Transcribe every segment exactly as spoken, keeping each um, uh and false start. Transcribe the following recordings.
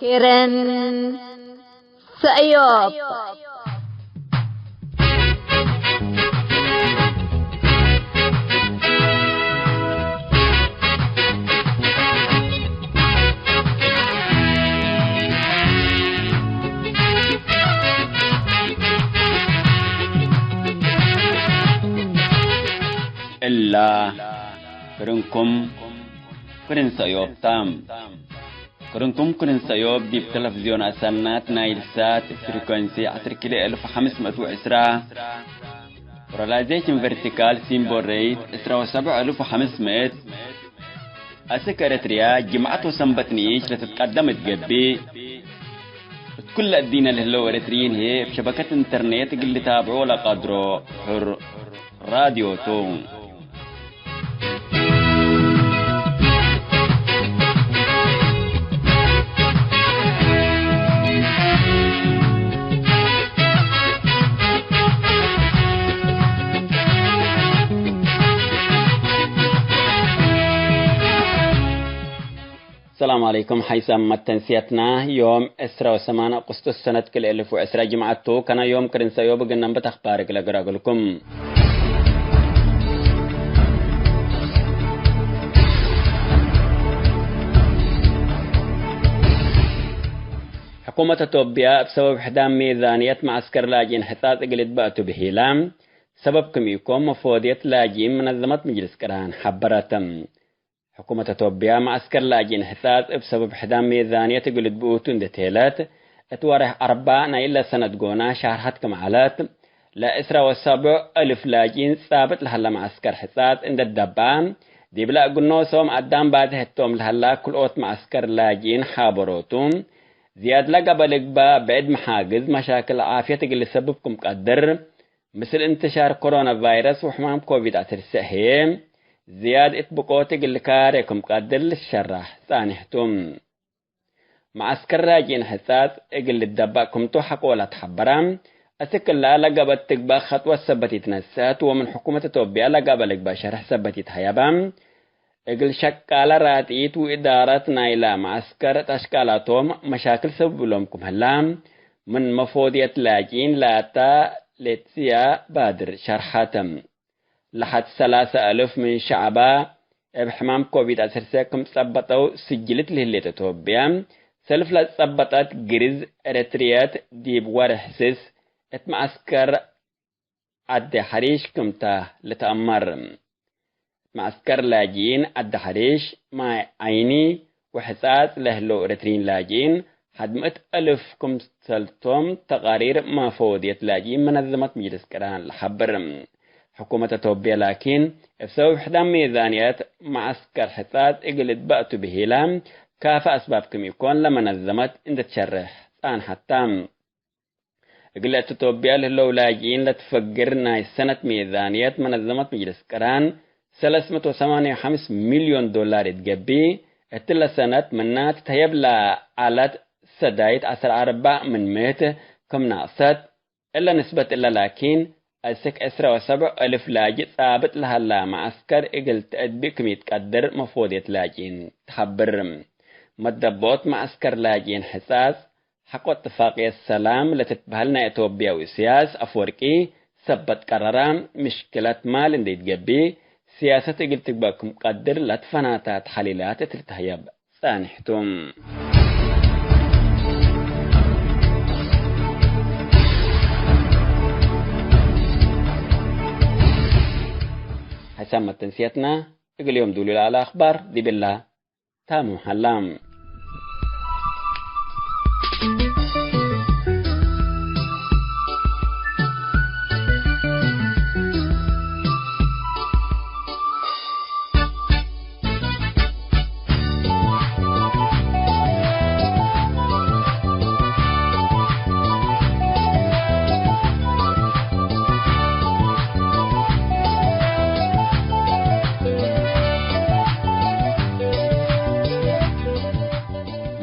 ክርን ሰእዮብ። እላ ክርንኩም ክርን ሰእዮብ ተ። ክርንኩም ክርን ሰእዮብ ዲብ ተለፍዝዮን አሰናት ናይል ሳት ፍሪኮንሲ ዐስር ኪሎ እልፍ ወሐምስ ምእት ወዕስራ፣ ፖላራይዜሽን ቨርቲካል ሲምቦል ሬት ዕስራ ወሰብዕ እልፍ ወሐምስ ምእት፣ አስክ ኤረትርያ ጅምዐት ወሰንበት ንኢሽ ለትትቀደም እት ገብእ፣ እት ኩለ እዲነ ለህለው ኤረትርዪን ህዬ እብ ሸበከት ኢንተርኔት እግል ልታብዖ ለቀድሮ ሕር ራድዮ ቱ። ሰላም ዐለይኩም። ሐይሳም መተንስየትና ዮም ዕስራ ወሰማን አቁስጡስ ሰነት ክልኤ እልፍ ወዕስራ ጅምዐት ቱ። ከነ ዮም ክርን ሰእዮብ እግል ነንብት አክባር እግል አገራግልኩም። ሕኩመት አቶብያ እብ ሰበብ ሕዳም ሜዛንየት መዐስከር ላጅኢን ሕጻጽ እግል እትበእቱ ብሂላ፣ ሰበብ ክም ኢኮን መፎድየት ላጅኢን መነዘመት ምጅልስ ቅራን ሐበረት። ሕኩመት አቶብያ መዐስከር ላጅኢን ሕጻጽ እብ ሰበብ ሕዳም ሜዛንየት እግል እትብኡቱ እንዴ ቴለት፣ እት ወሬሕ አርባዕ ናይ እለ ሰነት ጎና ሻርሐት ክም ዐለት፣ ለዕስራ ወሰብዕ እልፍ ላጅኢን ጻብጥ ለሀለ መዐስከር ሕጻጽ እንዴ ትደበአ፣ ዲብለ እግል ኖሶም አዳም ባድሕ እቶም ለሀላ ክልኦት መዐስከር ላጅኢን ሓበሮቱ። ዝያድ ለገብአ ልግባእ ብዕድ መሓግዝ መሻክል ዓፍየት እግል ልሰብብ ክም ቀድር፣ ምስል እንትሻር ኮሮና ቫይረስ ወሕማም ኮቪድ ዐስር ሰዕ ህዬ፣ ዝያድ እት ብቆት እግል ልካሬ ክም ቀድር ልትሸራሕ ጻኔሕ ቱ። መዐስከር ላጅኢን ሕጻጽ እግል ልትደባእ ክምቱ ሐቆ ለትሐበራ፣ አስክ እላ ለገብአት ትግባእ ከጥወት ሰበት ኢትነሰአት ወምን ሕኩመት አቶብያ ለገብአ ልግባእ ሸርሕ ሰበት ኢትሀየባ፣ እግል ሸቃለ ራትኢት ወእዳረት ናይላ መዐስከር እት አሽቃላቶም መሻክል ሰብብ እሎም ክም ህላ፣ ምን መፎድየት ላጅኢን ላታ ሌትስያ ባድር ሸርሐት። ለሐድ ሰላሰ አልፍ ምን ሸዐባ እብ ሕማም ኮቪድ ዐስር ሰዕ ክም ጸበጠው ስጅልት ለህሌት አቶብያ፣ ሰልፍ ለጸበጠት ግርዝ ኤረትርየት ዲብ ወርሕ ስስ እት መዐስከር ዐዲ ሐሪሽ ክምተ ልትአመር። መዐስከር ላጅኢን ዐዲ ሐሪሽ፣ ማይ ዐይኒ ወሕጻጽ ለህለው ኤረትርዪን ላጅኢን ሐድ ምእት አልፍ ክምሰልቶም ተቃሪር መፎድየት ላጅኢን መነዘመት ምጅልስ ቅራን ለሐብር። ሕኩመት አቶብያ ላኪን፣ እብ ሰበብ ሕዳም ሜዛንየት መዐስከር ሕጻጽ እግል እትበእቱ ብሂላ፣ ካፊ አስባብ ክም ኢኮን ለመነዘመት እንዴ ትሸርሕ ጻንሐታ። እግል እት ቶብያ ለህለው ላጅኢን ለትፈግር ናይ ሰነት ሜዛንየት መነዘመት ምጅልስ ቅራን ሰለስ መቶ ሰማንያ ወሐምስ ሚልዮን ዶላር እት ገብእ፣ እትለ ሰነት ምና ትትሀየብ ለዐለት ሰዳይት ዐስር አርባዕ ምን ምእት ክም ናቅሰት፣ እለ ንስበት እለ ላኪን፣ አስክ ዕስራ ወሰብዕ እልፍ ላጅእ ጻብጥ ለሀላ መዐስከር እግል ተአድቢ ክም ኢትቀድር መፎድየት ላጅኢን ተሐብር። መደቦት መዐስከር ላጅኢን ሕጻጽ ሐቆ እትፋቅየት ሰላም ለትትበህል ናይ አቶብያዊ እስያስ አፍወርቂ ሰበት ቀረራ፣ ምሽክለት ማል እንዴ ኢትገብእ፣ ስያሰት እግል ትግበእ ክም ቀድር ለትፈናተ ተሕሊላት እት ልትሀየብ ጻንሕ ቱ። ሐሳብ መተንስየትና እግል ዮም ዱሉል ዐለ አክባር ዲብላ ታምም ሀላ።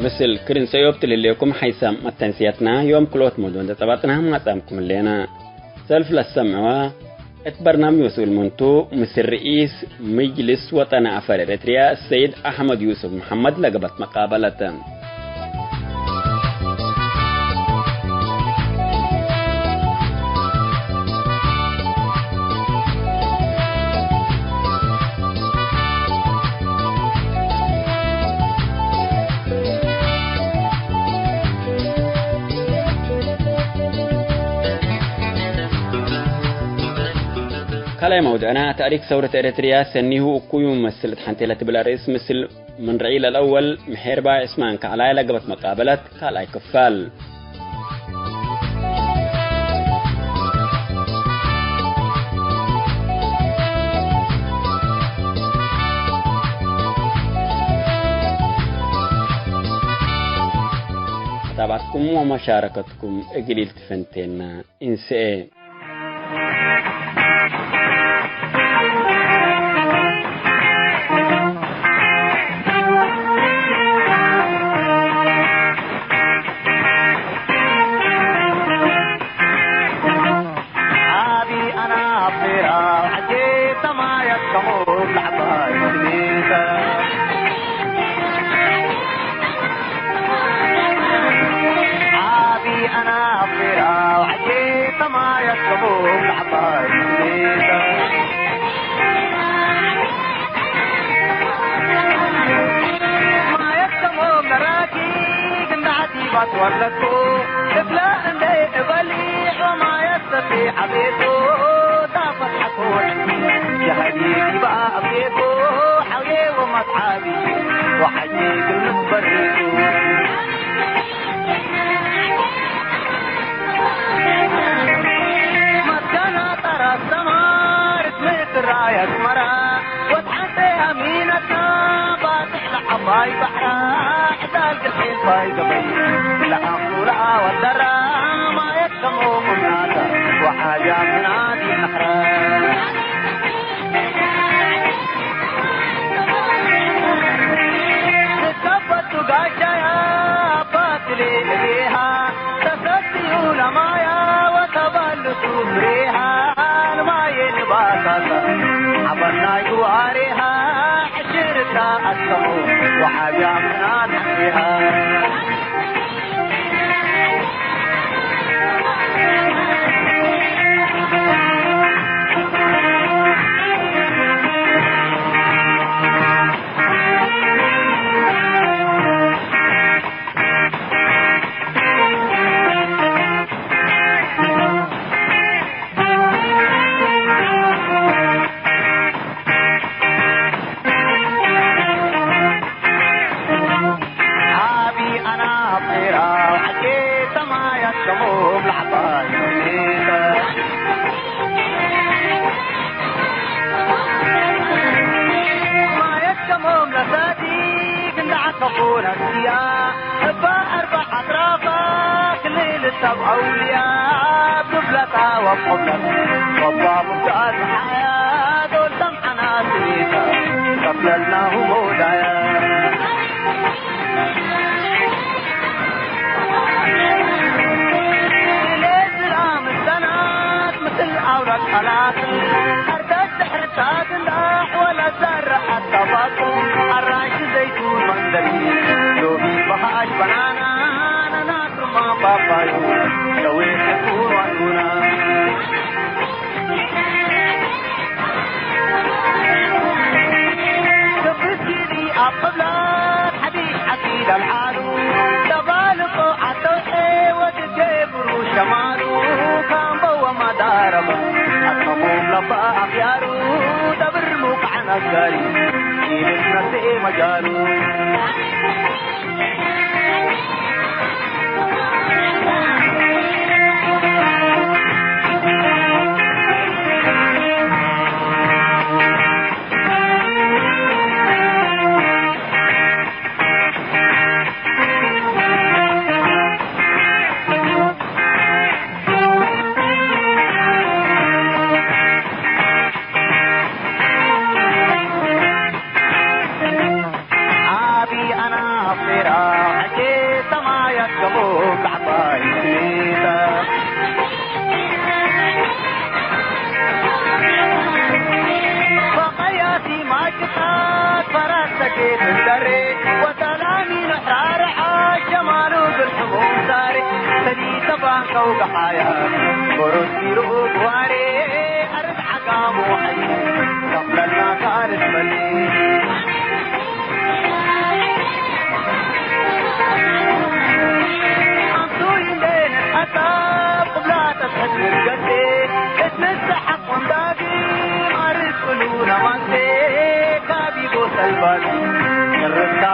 ምስል ክርን ሰእዮብ ትልሌኩም ሐይሳም መተንስየትና ዮም ክልኦት መድወ እንዴ ጸበጥና ማጻምኩም ህሌና። ሰልፍ ለሰምዕዋ እት በርናምጅ መስኡል ምንቱ፣ ምስል ርኢስ ምጅልስ ወጠኒ አፈር ኤረትርያ ሰይድ አሕመድ ዩሱፍ መሐመድ ለገብአት መቃበለት። ካልኣይ መውዱዕና፣ ተእሪክ ሰውረት ኤረትርያ ሰኒሁ እኩዩ መስል እት ሐንቴ ለትብል አርእስ ምስል ምን ርዒ ለልአወል፣ ምሔርባይ ዕስማን ከዕላይ ለገብአት መቃበለት ካልኣይ ክፋል። መታብዐትኩም ወመሻረከትኩም እግል ኢልትፈንቴና እንስኤ።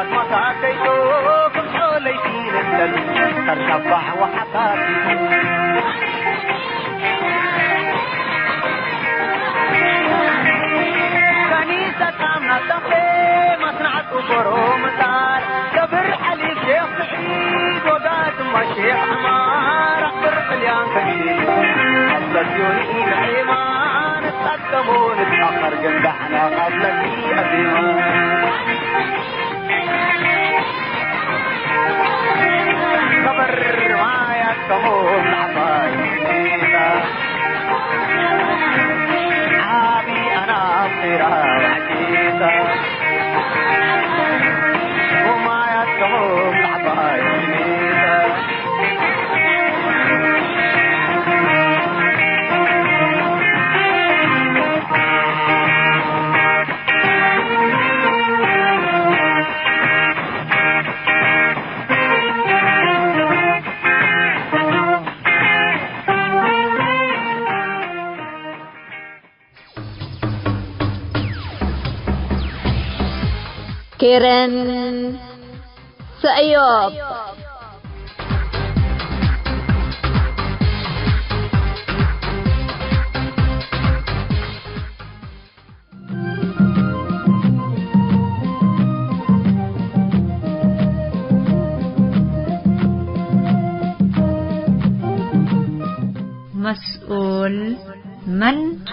መሳከይቱ ክም ሖለይቲ ንተን ተርሸባሕ ወሐሳት ከኒሰት አምናት ተንቤ መስናዕቱ ጎሮ ምሳል ገብር ሐሊብ ሼክ ስዒድ ወጋድማ ሼክ ዐማር አክብር ጥልያን ከኒስ አስለትዮኒ ኢመዒማን እሳት ከሞ ንትአኸር ግን ዳሕና ቃብለቲ አዜማ ከበር ማያት ከሞም ለዐባይ ሜታ ዓቢ አናብ ቴራ ወዐቂታ ወማያት ከሞም ለዐባይ ሜታ ኬረን ሰእዮብ። መስኡል መን ቱ?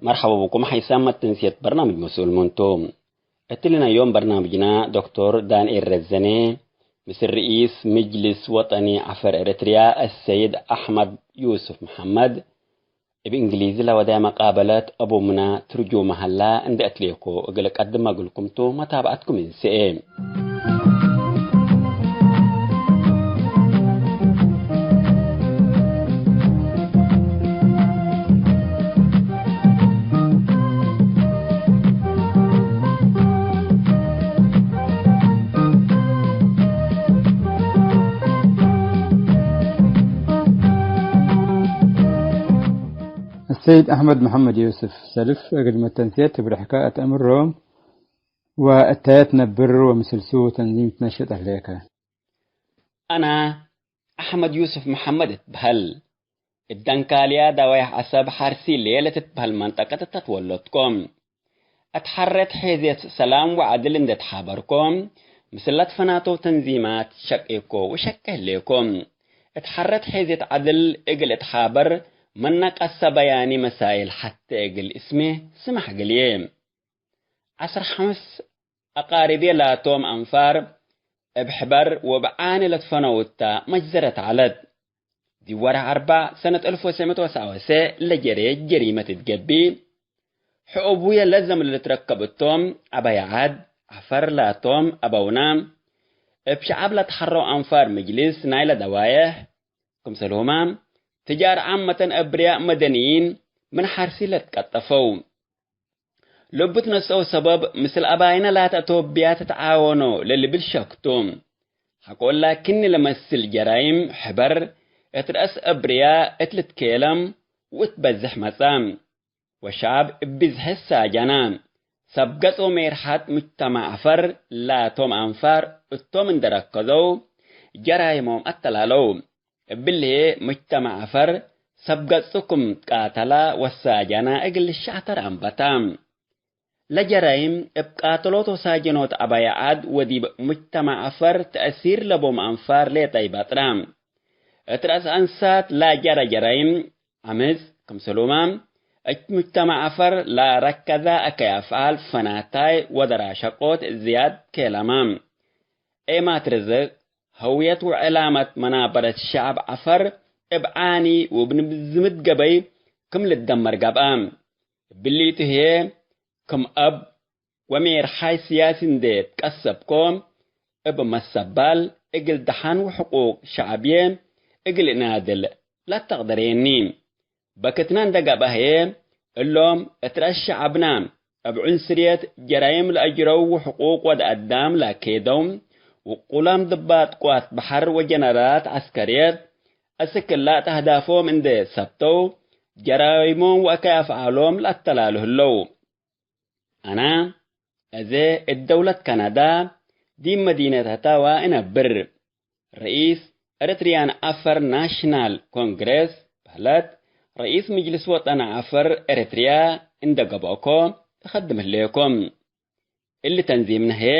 መርሐባ ብኩም ሐይሳም መተንስየት በርናምጅ መስኡል መን ቱ። እትሊ ናይ ዮም በርናምጅና ዶክቶር ዳንኤል ረዘነ፣ ምስል ርኢስ ምጅልስ ወጠኒ ዐፈር ኤረትርያ አሰይድ አሕመድ ዩስፍ መሐመድ፣ እብ እንግሊዝ ለወዳይ መቃበለት አቡምና ትርጁመ ሀላ እንዴ አትሌኮ እግል ቀድመ እግልኩም ቱ፣ መታብዐትኩም እንስኤ። السيد أحمد محمد يوسف سلف، እግል መተንስየት ትብረሕከ እት አምሮም ወእታየት ነብር ወምስልሱ ተንዚም ትነሸጥ ህሌከ። አና አሕመድ ዩስፍ መሐመድ እትበሀል። እት ደንካልያ ዳዋይሕ ዐሰብ ሐርሲሌ ለትትበሀል መንጠቀት እተ ትወለድኮ። እት ሐረት ሔዝየት ሰላም ወዐድል እንዴ ተሓበርኮ፣ ምስል ለትፈናተው ተንዚማት ሸቄኮ ወሸቄ ህሌኮ። እት ሐረት ሔዝየት ዐድል እግል እትሓበር፣ መነ ቀሰ በያኒ መሳይል ሐቴ እግል እስሜ ስመሕ እግልዬ። ዐስር ሐምስ አቃሪቤ ላቶም አንፋር እብ ሕበር ወእብ ዓኒ ለትፈነው እተ መጅዘረት ዐለት። ዲብ ወርሕ አርበዕ ሰነት አልፍ ወትሰዕ ምእት ወትስዓ ወሰ ለጀሬ ጀሪመት እት ገብእ፣ ሕኡቡየ ለዘም ለልትረከብ እቶም ዐባይ ዐድ ዐፈር ላቶም አበውነ፣ እብ ሸዐብ ለትሐረው አንፋር ምጅልስ ናይለ ደዋየሕ፣ ክምሰልሁመ ትጃር ዓመተን አብርያእ መደንይን ምን ሐርሲ ለትቀጠፈው። ለቡ ትነስአው ሰበብ፣ ምስል አባይነ ላተ አቶብያ ትትዓወኖ ለልብል ሸክቱ። ሐቆ ላኪን ለመስል ጀራይም ሕበር እት ረአስ አብርያ እት ልትኬለም ወእት በዝሕ መጽአ። ወሸዐብ እብ ብዝሕ ሳጀና። ሰብ ገጽ ወሜርሐት ሙጅተማዕ ዐፈር ላቶም አንፋር እቶም እንዴ ረከዘው ጀራይሞም አተላለው። እብሊ ህዬ ሙጅተማዕ ዐፈር ሰብ ገጹ ክም ትቃተላ ወሳጀና እግል ልሸዕተር አንበታ። ለጀራይም እብ ቃተሎት ወሳጀኖት ዐባይ ዐድ ወዲብ ሙጅተማዕ ዐፈር ተእሲር ለቦም አንፋር ሌጠ ኢበጥራ። እት ረአስ አንሳት ለጀረ ጀራይም ዐምጽ ክምሰሉመ፣ እት ሙጅተማዕ ዐፈር ለረከዘ አከይ አፍዓል ፈናታይ ወደራሸቆት ዝያድ ኬለመ። ኤማት ርዝቅ፣ ሀውየት ወዕላመት መናበረት ሸዐብ ዐፈር እብ ዓኒ ወእብ ዝምድ ገበይ ክም ልትደመር ገብአ። እብሊቱ ህዬ፣ ክም አብ ወሜርሓይ ስያሲ እንዴ ትቀሰብኮ፣ እብ መሰባል እግል ደሓን ወሕቁቅ ሸዐብዬ እግል እናድል ለተቅደሬኒ። በክትነ እንዴ ገብአ ህዬ፣ እሎም እት ረአስ ሸዐብነ እብ ዑንስርየት ጀራይም ለአጅረው ወሕቁቅ ወድ አዳም ለአኬደው፣ ውቁላም ድባት ቅዋት በሐር ወጀነራላት ዐስከርየት አስክ እላ እት አህዳፎም እንዴ ሰብተው፣ ጀራይሞም ወአከይ አፍዓሎም ለአተላሉ ህለው። አነ፣ አዜ እት ደውለት ካናዳ፣ ዲብ መዲነት አታዋ እነብር። ረኢስ ኤረትርያን አፈር ናሽናል ኮንግረስ በህለት፣ ረኢስ ምጅልስ ወጠን አፈር ኤረትርያ እንደ ገብአኮ እከድም ህሌኮ። እሊ ተንዚምነ ህዬ፣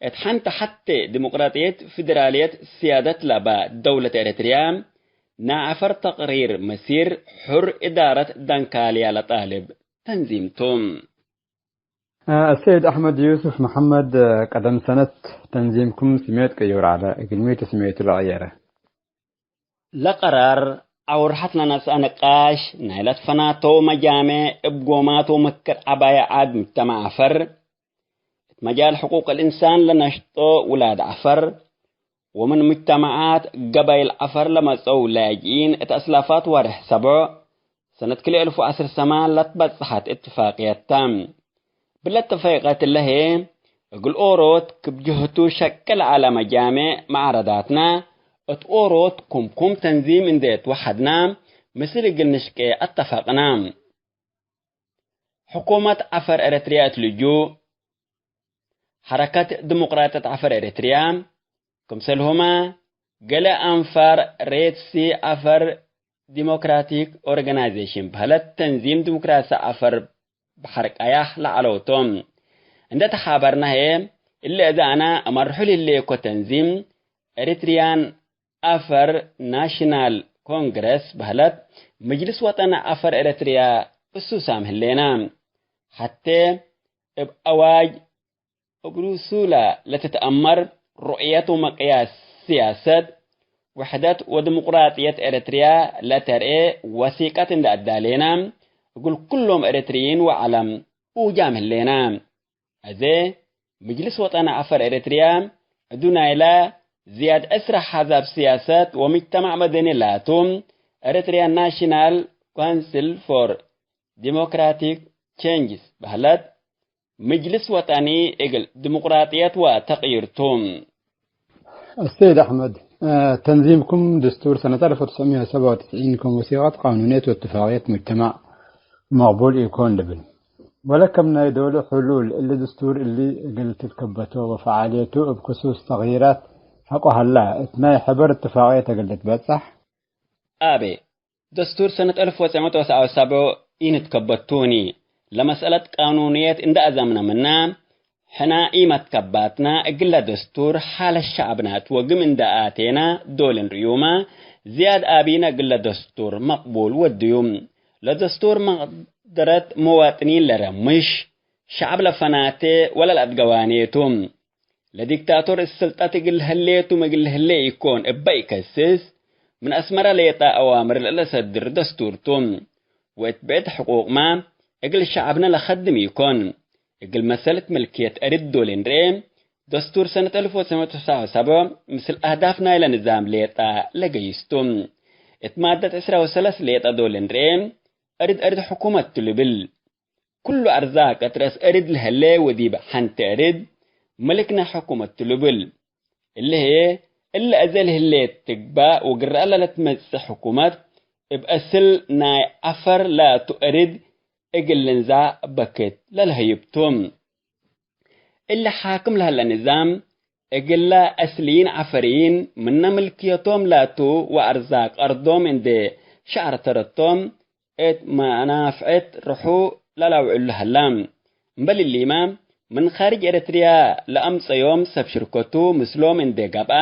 እት ሐንተ ሐቴ ዲሞቅራጥየት ፍደራልየት ስያደት ለባ ደውለት ኤረትርያ፣ ናይ አፈር ተቅሪር መሲር ሑር እዳረት ዳንካልያ ለጣልብ ተንዚም ቱ። አሰይድ አሕመድ ዩሱፍ መሐመድ፣ ቀደም ሰነት ተንዚምኩም ስሜት ቅዩር ዐለ፣ እግልሚ ቱ ስሜቱ ለቀየረ? ለቀራር አውርሐት ለነስአ ንቃሽ፣ ናይ ለትፈናተው መጃሜዕ እብ ጎማት ወምክር ዐባይ ዐድ ሙጅተማዕ አፈር፣ እት መጃል ሕቁቅ ልእንሳን ለነሽጦ ውላድ ዐፈር፣ ወምን ሙጅተማዓት ገባይል ዐፈር ለመጽአው ላጅኢን እት አስላፋት ዋርሕ ሰብዕ ሰነት ክልኤ አልፍ ወዐስር ሰማን ለትበጽሐት እትፋቅየት ተ። እብለ እትፋቅየት እለ ህዬ፣ እግል ኦሮት ክም ጅህቱ ሸቄ ለዐለ መጃሜዕ መዓረዳትነ፣ እት ኦሮት ክምኩም ተንዚም እንዴ ትወሐድነ፣ ምስል እግል ንሽቄ አተፈቅነ። ሕኩመት ዐፈር ኤረትርያ እት ልጁእ፣ ሐረከት ዲሞቅራጥየት ዐፈር ኤረትርያ፣ ክምሰልሁመ ገሌ አንፋር ሬድ ሲ ዐፈር ዲሞክራቲክ ኦርጋናይዜሽን በህለት ተንዚም ዲሞክራሲ ዐፈር በሐር ቀያሕ ለዐለው ቶም። እንዴ ተሓበርነ ህዬ፣ እሊ አዜ አነ እመርሑ ለህሌኮ ተንዚም ኤሪትሪያን አፈር ናሽናል ኮንግረስ በህለት፣ ምጅልስ ወጠን አፈር ኤረትርያ እሱ ሳም ህሌነ። ሐቴ እብ አዋጅ እብ ሩሱላ ለትትአመር ሩእየት ወመቅያስ ስያሰት፣ ውሕደት ወዲሙቅራጥየት ኤረትርያ ለተርኤ ወሲቀት እንዴ አዳሌነ፣ እግል ኩሎም ኤረትርይን ወዐለም ኡጃም ህሌነ። አዜ፣ ምጅልስ ወጠን አፈር ኤረትርያ፣ ዕዱ ናይለ ዝያድ ዕስራ ሐዛብ ስያሰት ወምጅተማዕ መደኒ ላቱ፣ ኤረትርያ ናሽናል ካውንስል ፎር ዲሞክራቲክ ቼንጅስ በህለት፣ ምጅልስ ወጠኒ እግል ዲሞቅራጥየት ወተቅይር ቱ። አሰይድ አሕመድ፣ እ፣ ተንዚምኩም ድስቱር ሰነት አልፍ ወትስዕ ሚት ወሰብዓ ወትስዒን ክም ወሲቀት ቃኑንየት ወእትፋቅየት ሙጅተማዕ መቅቡል ኢኮን ልብል። ወለ ከም ናይ ዶሉ ሕሉል እሊ ድስቱር እሊ እግል ትትከበቶ ወፈዓልየቱ እብ ክሱስ ተግይራት ሐቆ ሀላ፣ እት ናይ ሕበር እትፋቅየት እግል ልትበጸሕ? አቤ፣ ደስቱር ሰነት አልፍ ወትስዕ ሚት ወሰብዓ ወሰብዕ ኢንትከበቱኒ፣ ለመስአለት ቃኑንየት እንደ አዘምነ ምነ፣ ሕና ኢመትከባትነ እግለ ደስቱር ሓለት ሸዕብነ እት ወግም እንደ አቴነ ዶል እንርእዩመ፣ ዝያድ አቢነ እግለ ደስቱር መቅቡል ወድዩ። ለደስቱር መቅደረት መዋጥኒን ለረምሽ፣ ሸዕብ ለፈናቴ ወለለአትገዋኔቱ። ለዲክታቶር እት ስልጠት እግል ህሌቱ እግል ህሌ ኢኮን እበ ኢከስስ፣ ምን አስመረ ሌጠ አዋምር ለለሰድር ደስቱር ቱ። ወእት ብዕድ ሕቁቅመ እግል ሸዕብነ ለከድም ኢኮን። እግል መሰለት ምልክየት አርድ ዶል እንርኤ፣ ደስቱር ሰነት አልፍ ወትስዕ ሚት ወትስዓ ወሰብዕ ምስል አህዳፍ ናይለ ንዛም ሌጠ ለገይስ ቱ። እት ማደት ዕስራ ወሰለስ ሌጠ ዶል እንርኤ፣ አርድ አርድ ሕኩመት ቱ ልብል። ኩሉ አርዛቅ እት ረአስ እርድ ለህሌ ወዲብ ሐንቲ እርድ ምልክ ናይ ሕኩመት ቱ ልብል። እሊ ህዬ፣ እሊ አዜ ለህሌት ትግባእ ወግረአ ለልትመጽእ ሕኩመት እብ አስል ናይ ዐፈር ላቱ እርድ እግል ልንዛዕ በክት ለልሀይብ ቱ። እሊ ሓክም ለህለ ንዛም፣ እግለ አስልይን ዐፈርይን ምነ ምልክየቶም ላቱ ወአርዛቅ አርዶም እንዴ ሸዐርተረቶም፣ እት መናፍዐት ርሑ ለለአውዕሉ ሀላ። እምበል እሊመ፣ ምን ካርጅ ኤረትርያ ለአምጸዮም ሰብ ሽርከቱ ምስሎም እንዴ ገብአ፣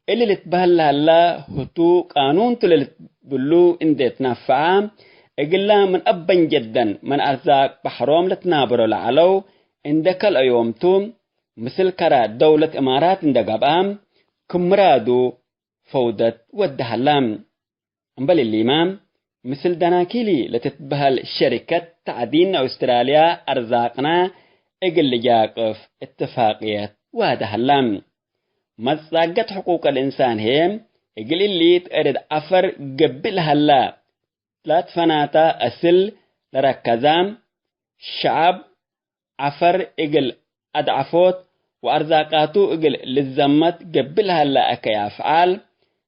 እሊ ልትበህል ለሀላ ህቱ ቃኑን ቱ ለልትብሉ እንዴ ትነፈዐ፣ እግለ ምን አበን ጀደን ምን አርዛቅ በሐሮም ልትናበሮ ለዐለው እንዴ ከልአዮም ቱ፣ ምስል ከረ ደውለት እማራት እንዴ ገብአ፣ ክም ምራዱ ፈውደት ወደ ሀላ። እምበል እሊመ፣ ምስል ደናኪሊ ለትትበሀል ሸሪከት ተዕዲን አውስትራልያ አርዛቅነ እግል ልጃቅፍ እትፋቅየት ዋደ ሀላ። መጻገት ሕቁቅ ልእንሳን ህዬ፣ እግል እሊት እርድ ዐፈር ገብእ ለሀላ ላትፈናተ አስል ለረከዘ፣ ሸዐብ ዐፈር እግል አድዐፎት ወአርዛቃቱ እግል ልዘመት ገብእ ለሀለ አከይ አፍዓል፣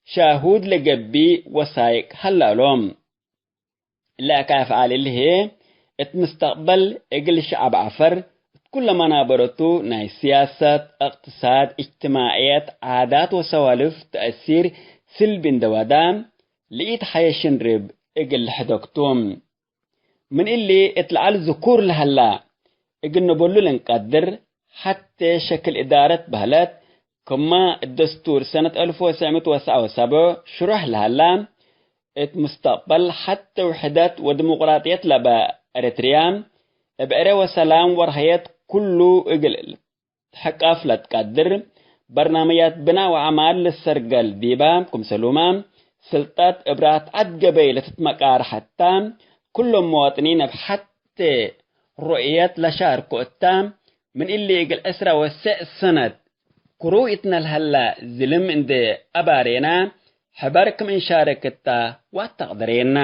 ሻሁድ ለገብእ ወሳይቅ ሀላሎም። እለ አካይ አፍዓል እሊ ህዬ፣ እት ምስተቅበል እግል ሸዐብ ዐፈር እት ኩለ መናበረቱ ናይ ስያሰት፣ እቅትሳድ፣ እጅትማዕየት፣ ዓዳት ወሰዋልፍ ተአሲር ስልቢ እንዴ ወዳ፣ ለኢተሐየ ሽንርብ እግል ልሕደግ ቱ። ምን እሊ እት ለዐል ዝኩር ለሀላ እግል ነበሉ ለእንቀድር፣ ሐቴ ሸክል እዳረት በህለት፣ ክመ እት ደስቱር ሰነት አልፍ ወትሰዕ ምእት ወትስዐ ወሰብዕ ሽሩሕ ለሀላ፣ እት ሙስተቅበል ሐቴ ውሕደት ወዲሞቅራጥየት ለበ ኤረትርያ፣ እብ ዕሬ ወሰላም ወረሀየት ኩሉ እግል ተሐቃፍ ለትቀድር በርናምያት ብናእ ወአዕማል ልሰርገል ዲባ ክምሰሉመ፣ ስልጠት እብ ራትዐት ገበይ ለትትመቃር ሐታ፣ ኩሎም መዋጥኒን እብ ሐቴ ሩእየት ለሻርኮ እታ፣ ምን እሊ እግል ዕስራ ወትስዕ ሰነት ክሩይ እትነ ለሀላ ዝልም እንዴ አባሬና፣ ሕበር ክም እንሻርክ እታ ወአተቅደሬና።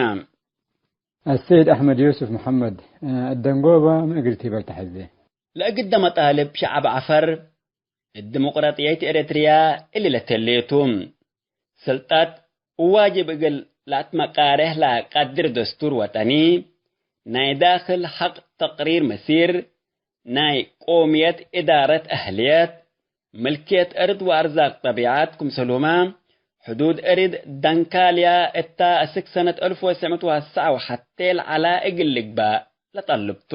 አሰይድ አሕመድ ዮሱፍ መሐመድ፣ እት ደንጎበ ሚ እግል ቲበል ተሐዜ? ለእግደ መጣልብ ሸዐብ ዐፈር፣ እት ዲሞቅራጥየት ኤረትርያ እሊ ለተሌቱ፣ ስልጠት ወዋጅብ እግል ለአትመቃሬህ ለቀድር ደስቱር ወጠኒ፣ ናይ ዳክል ሐቅ ተቅሪር መሲር፣ ናይ ቆምየት እዳረት አህልየት፣ ምልክየት እርድ ወአርዛቅ ጠቢዐት ክምሰልሁመ፣ ሕዱድ እርድ ደንካልያ እታ አስክ ሰነት አልፍ ወትሰዕ ምእት ወትስዐ ወሐቴ ለዐላ እግል ልግባእ ለጠልብ ቱ።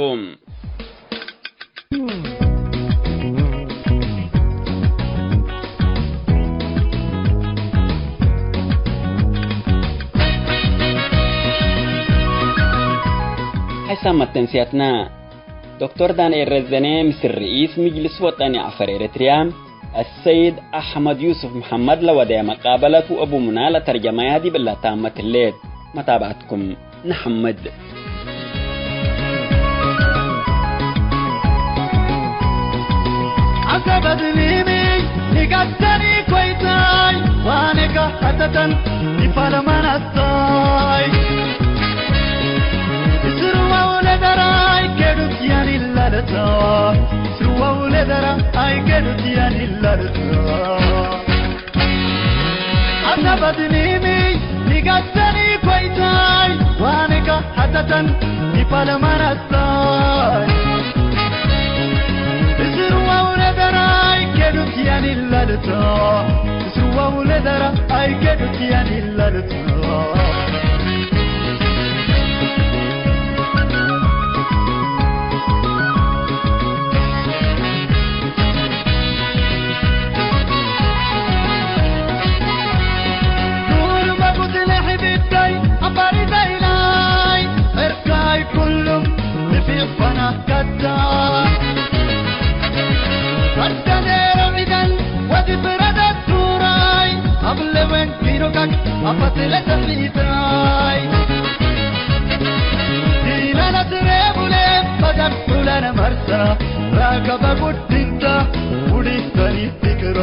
ሐሳብ መተንስያትና። ዶክተር ዳንኤል ረዘነ ምስል ርኢስ ምጅልስ ወጠኒ ዐፈር ኤረትርያ አሰይድ አሕመድ ዩሱፍ መሐመድ ለወደየ መቃበለት ወአቡ ሙና ለተርጀመያ ዲብ እለ ታመት ህሌት። መታብዐትኩም ነሐምድ። ዐሰበት ሊሚ ኒጋተኒ ኮይታይ ዋኔካ ሐተተን ዲፋለማን አስታይ እስርዋው ለደራይ ኬዱት ያኒ ላለታ እስርዋው ለደራይ ኬዱት ያኒ ላለታ ዐሰበት ሊሚ ኒጋተኒ ኮይታይ ዋኔካ ሐተተን ዲፋለማን አስታይ እስርዋው ለደራይ ኬዱት ያኒ ላለታ እስርዋው ለደራይ ኬዱት ያኒ ላለታ ኑር መጉት ለሕቢብታይ አባሪታይ ላይ ዕርካይ ኩሉም ንፊዕ ፈናከታ ፈርደኔ ረዒደን ወዲ ብረደት ዱራይ አብለወን ኪኖካክ አፈትለ ተፊታይ ዲናለት ሬቡሌ በደም ዑለነ መርሰ ራከበ ጉድ እንተ ውዲት በኒ ፍቅራ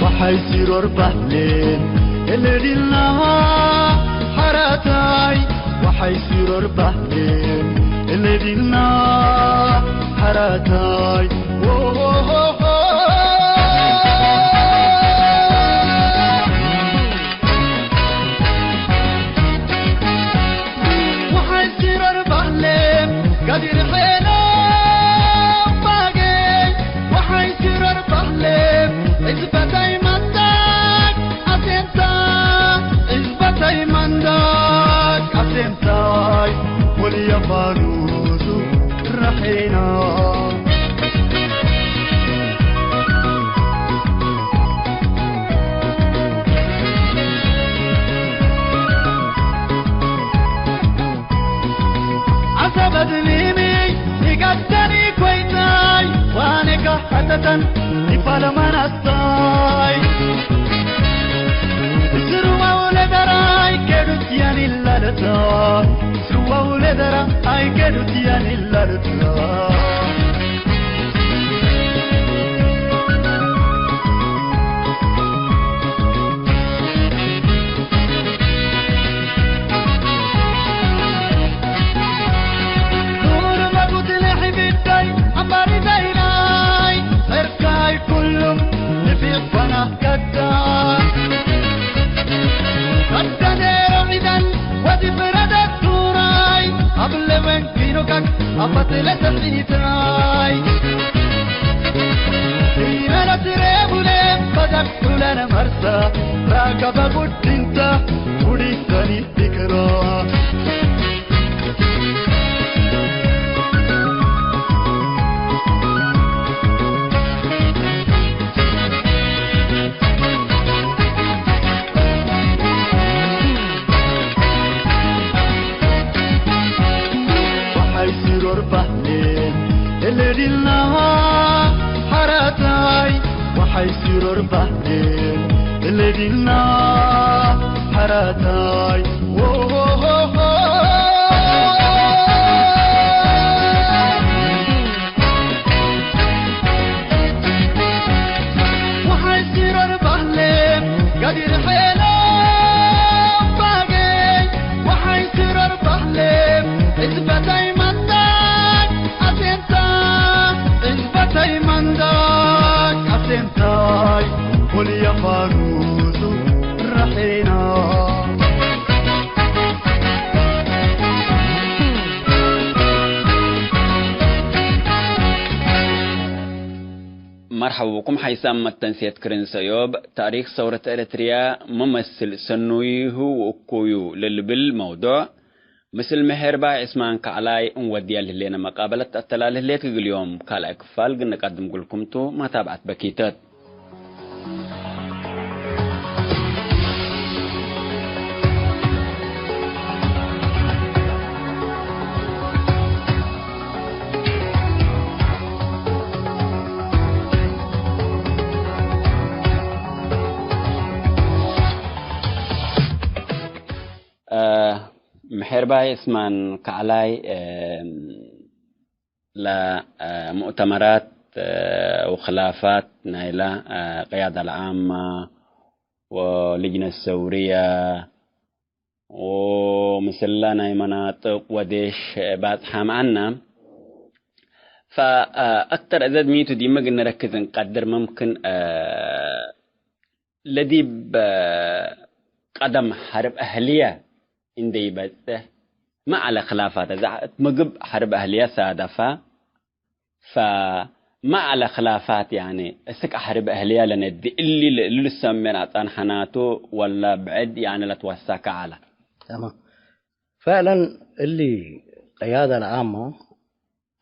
ወሐይ ሲሮር ባህሌን እለ ዲልና ሐራታይ ወሐይ ሲሮር ባህሌን እለ ዲልና ሐራታይ ወሐይ ሲሮር ባህሌን ጋዲር ሔና ባጌ ወሐይ ሲሮር ባህሌን እዝበታይ መንዳግ አሴንታ እዝበታይ መንዳግ አሴንታይ ወልየፋኑሱ ቅረሐና ዐሰበት ሊሚ ኢጋደኒ ኮይታይ ዋኔካ ሐተተን ዲፋለማን አስታይ እስርዋው ለደራይ ኬዱት ያኒላለታ እስርዋው ለደራይ ኬዱት ያኒላለታ አፈት ለሰፊታይ ኢመለት ሬቡለ በደቅቱ ለነመርሰ ራከበ ቡድንተ ውዲሰኒ ፊክሮ። ወሐይ ሲሮር ባህሌ እለ ዲልና ሐራታይ፣ ወሐይ ሲሮር ባህሌ እለ ዲልና ሐራታይ። ዎሆሆሆ። ወሐይ ሲሮር ባህሌ ገዲር ሐይሎ ባጌ፣ ወሐይ ሲሮር ባህሌ እዝበታይ መንዳቅ አሴንታ፣ እዝበታይ መንዳቅ አሴንታይ፣ ወልየ ፋኑሱ ረሒና። መርሐብ ብኩም ሓይሳም መተንሴት ክርን ሰዮብ፣ ታሪክ ሰውረት ኤረትርያ መመስል ሰኑይሁ ወእኩዩ ለልብል መውዱዕ፣ ምስል ምሔርባይ ዕስማን ከዕላይ እንወድያ ለህሌነ መቃበለት አተላልህ ሌት፣ እግል ዮም ካልኣይ ክፋል ግንቀድም ግልኩም ቱ፣ መታብዐት በኪተት። እ፣ ምሔርባይ እስማን ከዕላይ፣ እ፣ ለ፣ እ፣ ሙእተመራት፣ እ፣ ወክላፋት ናይላ፣ እ፣ ቅያደ አልዓማ ወልጅነ ሰውርየ ወምስላ ናይ መናጥቅ ወዴሽ ባጽሓም ዐና። ፈአክተር እዘድ ሚቱ ዲመ እግል ንረክዝ እንቀድር፣ መምክን፣ እ፣ ለዲብ ቀደም ሐርብ አህልየ እንዴ ኢበጽሕ፣ ሚ ዐለ ክላፋት፣ እዛ እት ምግብ ሐርብ አህልየ ሳደፋ፣ ፈሚ ዐለ ክላፋት፣ ያኒ፣ እስክ ሐርብ አህልየ ለነዲ፣ እሊ ለእሉ ልሰሜን አጸንሐናቱ፣ ወለ ብዕድ፣ ያኒ፣ ለትወሰከ ዐለ? ተማም። ፈዕለን፣ እሊ ቅያደ ለአሞ፣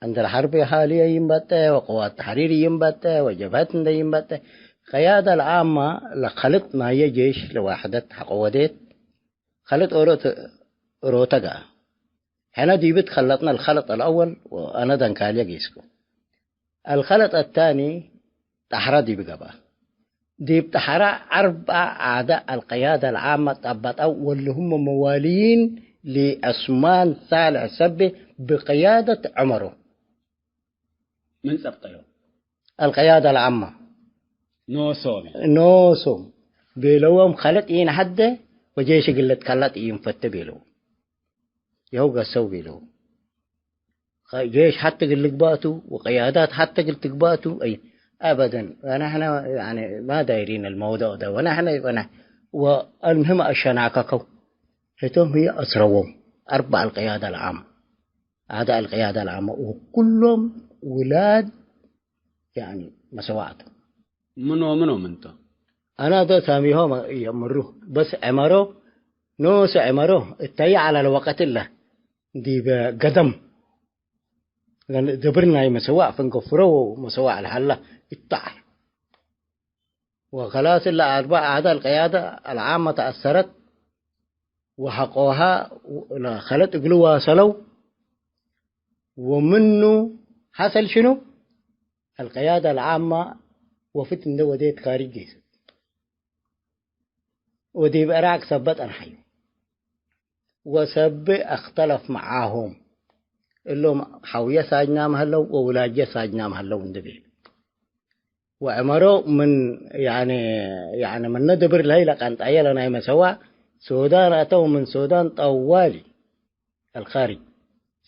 ዕንደ ለሐርብ አህልየ ይንበጠ፣ ወቅዋት ተሕሪር ይንበጠ፣ ወጀብሀት እንደ ይንበጠ፣ ቅያደ ለአማ ለከልጥ ናየ ጄሽ ለዋሕደት ሐቆ ወዴት፣ ከልጥ ኦሮ ት-፣ ኦሮተ ገአ። ሕነ ዲብ ትከለጥነ አልከልጥ አልአወል ወአነ ደንካልየ ጌስኩ። አልከልጥ አታኒ ጠሐረ ዲብ ገብአ። ዲብ ጠሐረ አርበዐ አዕዳእ አልቅያደ አልዓመ ጠበጠው ወለሁመ መዋልይን ሊዐስማን ሳልሕ ሰቤ ብቅያደት ዐመሮ። ምን ጸብጠዮ? አልቅያደ አልዓመ። ኖሶም። ኖሶም። ቤለዎም ከልጥ ኢነሐደ ወጄሽ እግል ልትከለጥ ኢንፈቴ ቤለዎም። ይኸው ገሰው ቤለው። ጄሽ ሐቴ እግል ልግባቱ ወቅያዳት ሐቴ እግል ትግባቱ፣ አይ፣ አበደን። ወነሕነ፣ ያኒ፣ ማ ዳይሪን አልመውዱዕ ደ፣ ወነሕነ፣ ወነ-፣ ወአልምህም አሸናከከው። ህቶም ህዬ አስረዎም። አርበዕ አልቅያደ አልዓም። አዕዳእ አልቅያደ አልዓመ ወኩሎም ውላድ፣ ያኒ፣ መሰዋዕት። ምኖ ምኖ ምንቶ? አና ዶ ሳሚሆ የምሩ፣ በስ ዐመሮ፣ ኖሰ ዐመሮ፣ እተየ ዐለ ለወቀት እለ፣ ዲበ ገደም፣ ደብር ናይ መሰዋዕ ፈንገፍሮ ወመሰዋዕ ለሀላ እተዐል። ወከላስ እለ አርበዕ አዕዳእ አልቅያደ አልዓመ ተአሰረት፣ ወሐቆሃ ለከልጥ እግሉ ዋሰለው፣ ወምኑ ሐሰል ሽኑ? አልቅያደ አልዓመ ወፍድ እንደ ወዴት ካርጅ ጌሰት። ወዲብ ዕራቅ ሰበት አርሐዩ። ወሰብ አክተለፍ መዓሆም። እሎም ሐውየ ሳጅናም ሀለው ወውላጅየ ሳጅናም ሀለው እንዴ ቤሉ። ወዐመሮ ምን፣ ያኒ፣ ያኒ ምነ ድብር ለሀይ ለቀንጠየ ለናይ መሰዋዕ ሶዳን አተው ምን ሶዳን ጠዋሊ አልካርጅ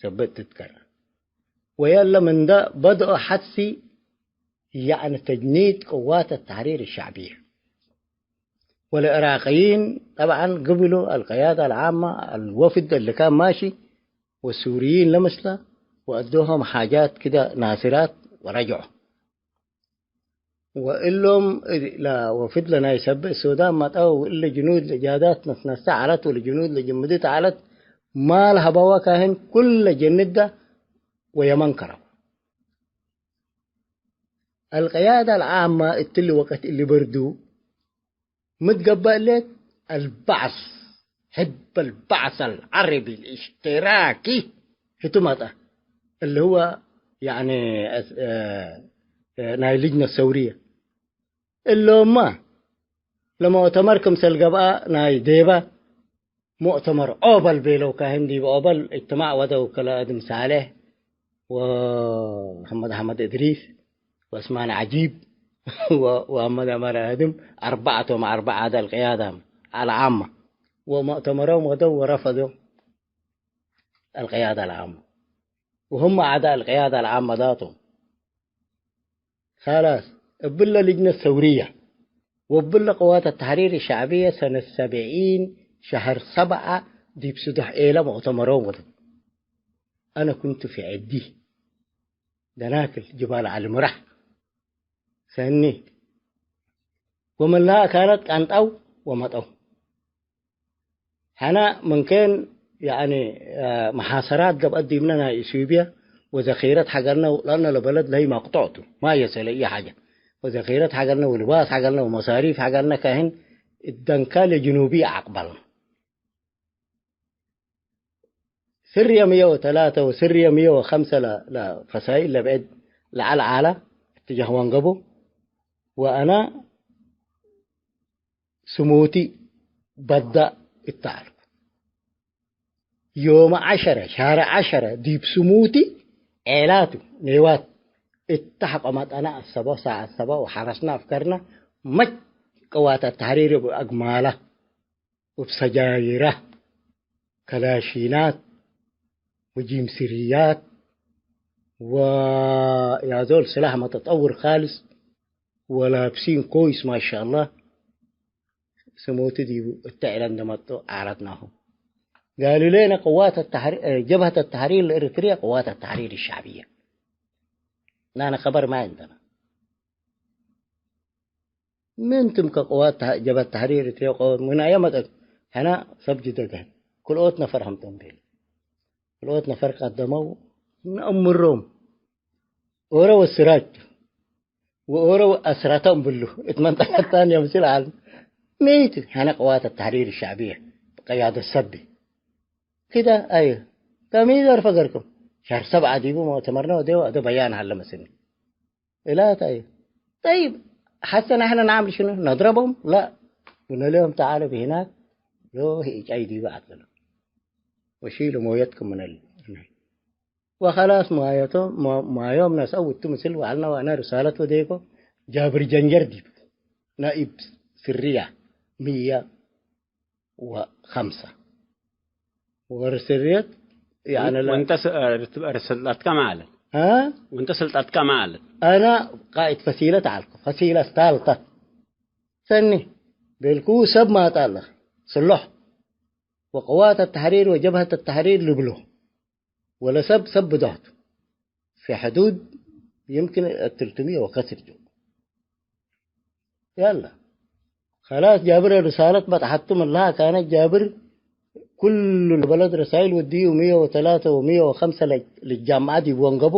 ሰበት ትትከረ። ወየለ ምንደ በድኦ ሐትሲ፣ ያኒ ተጅኒድ ቅዋት አተሕሪር አሸዕብየ። ወለዕራቅይን ጠብዐን ግብሎ አልቅያደ አልዓመ አልወፍድ እሊ ካን ማሺ ወሱርይን ለመስለ ወአዶሆም ሓጃት ክደ ናስራት ወረጅዖ። ወእሎም ለወፍድ ለናይ ሰብእ ሱዳን መጠው፣ እሊ ጅኑድ ለጃዳት መትነሰ ዐለት ወለጅኑድ ለጅምድት ዐለት፣ ማል ሀበወ ካህን ኩለ ጀንደ ወየመን ከረው። አልቅያደ አልዓመ እትሊ ወቀት እሊ በርዱ፣ ምትገበእ ሌት አልበዕስ፣ ሕዝብ አልበዕስ አልዐረቢ አልእሽትራኪ ህቱ መጠ፣ እሊ ህወ፣ ያኒ፣ እ፣ እ፣ ናይ ልጅነ ሰውርየ። እሎምመ ለሙእተመር ክምሰል ገብአ ናይ ዴበ ሙእተመር ኦበል ቤለው ካህን ዲብ ኦበል እጅትማዕ ወደው፣ ከለ አድም ሳሌሕ ወሐመድ አሕመድ እድሪስ ወዕስማን ዐጂብ ወ-፣ ወአሕመድ ዐመር አድም፣ አርበዐቶም አርበዕ አዕዳእ አልቅያዳም አልዓመ ወሙእተመሮም ወደው ወረፈዶ አልቅያዳ አልዓመ። ወህመ አዕዳእ አልቅያዳ አልዓመ ዛቶም። ثلاث፣ እብለ ልጅነት ሰውርየ ወእብለ ቅዋት ተሕሪር ሸዕብየ ሰነት ሰብዒን ሸህር ሰብዐ ዲብ ስዱሕ ኤለ ሙእተመሮም ወደው። አነ ኩንቱ ፊ ዐዲ ደናክል ጅባል ዐሊ ምራሕ ሰኒ ወመላእ አካላት ቃንጣው ወመጠው። ሐና ምንኬን፣ ያኒ፣ መሓሰራት ገብአት ዲብነ ናይ ኢትዮጵያ ወዘኺረት ሐገርነ፣ ለአነ ለበለድ ለህይ መቅጦዕ ቱ፣ ማ የሰለ እይ ሐጀ። ወዘኺረት ሐገርነ ወልባስ ሐገርነ ወመሳሪፍ ሐገርነ ካህን እደንካ ለጅኑቢ አቅበልነ። ስርየ ምየ ወተላተ ወስርየ ምየ ወከምሰ ለ-፣ ለፈሳይል ለብዕድ ለዐል ዓላ እትጃህ ወንገቡ ወአነ ስሙቲ በዳ እተ ዐልኩ። ዮም ዐሸረ ሻር ዐሸረ ዲብ ስሙቲ ዔላቱ ኔዋት እተ ሐቆ መጠነ አሰቦ ሳዐት ሰቦ ወሐረስነ አፍከርነ መች ቅዋት አተሕሪር እብ አግማላ እብ ሰጃይራ፣ ከላሺናት ወጂምስርያት ወያዞል ስላሕ መተጠውር ካልስ ወላብሲን ኮይስ ማሻአላህ። ስሙቲ ዲቡ እተ ዕለ እንደ መጡ ዓረድናሁ። ጋሉ ሌነ ቅዋት አተሕሪ-፣ ጀብሀት አተሕሪር ለእርትርየ ቅዋት አተሕሪር ሸዕብየ። ናነ ከበር ማይ እንደና። ምን ትም ከቅዋት ተሐ-፣ ጀብሀት ተሕሪር እትዮ ቀወት ምን አየ መጠን ሕና ሰብ ጅደደን ክልኦት ነፈር ሀምጦም ቤለ። ክልኦት ነፈር ቀደመው ነአምሮም ኦረ ወስራጅ ወኦረ ወአስራቶም ብሉ እት መንጠቀት ታንየ ምስል ዐል ሜት ሕነ ቅዋት ተሕሪር ሸዕብየ ቀያደት ሰቢ ክደ አየ ከሚ ዘርፈ ገርኩም ሸህር ሰብዐ ዲቡ ሙእተመርነ ወዴ ወአደ በያን ሀለ መስኒ። እላት አየ። ጠይብ፣ ሐሰ ነሕነ ነዓምል ሽኑ? ነድረቦም? ላ። قلنا لهم تعالوا بهناك، ዮ ህይ ጫይ ዲበ አትበሎ። ወሺሉ ሞየትኩም ምን እል-፣ ወኸላስ ማየቶም፣ ማ-፣ ማዮም ነስአው እቱ ምስል ወዐልነ ወአነ ርሳለት ወዴኮ ጃብር ጀንጀር ዲብ ናኢብ ስርያ ምየ ወከምሰ። ወርስ ርየት፣ ያዕኒ፣ ለ- ወእንተ ስ-፣ ርት-፣ ርስ ስልጣትከ ማለት። አ? ወእንተ ስልጣትከ ማለት። አነ ቃኢድ ፈሲለት ዐልኩ። ፈሲለት ታልተ። ሰኒ ቤልኩ ሰብ ማጣለ ስሎሕ ወቅዋት ተሕሪር ወጀብሀት ተሕሪር ልብሎ። ወለሰብ ሰብ ብዶት ፊ ሕዱድ ይምክን ትልትምየ ወከስር ጆ። ያላ፣ ከላስ ጃብር ርሳለት በጽሐቱ ምን ለሃ ካነት ጃብር ኩሉ ለበለድ ረሳይል ወድዩ ምየ ወተላተ ወምየ ወከምሰ ለ-፣ ልጃምዐ ዲብ ወንገቡ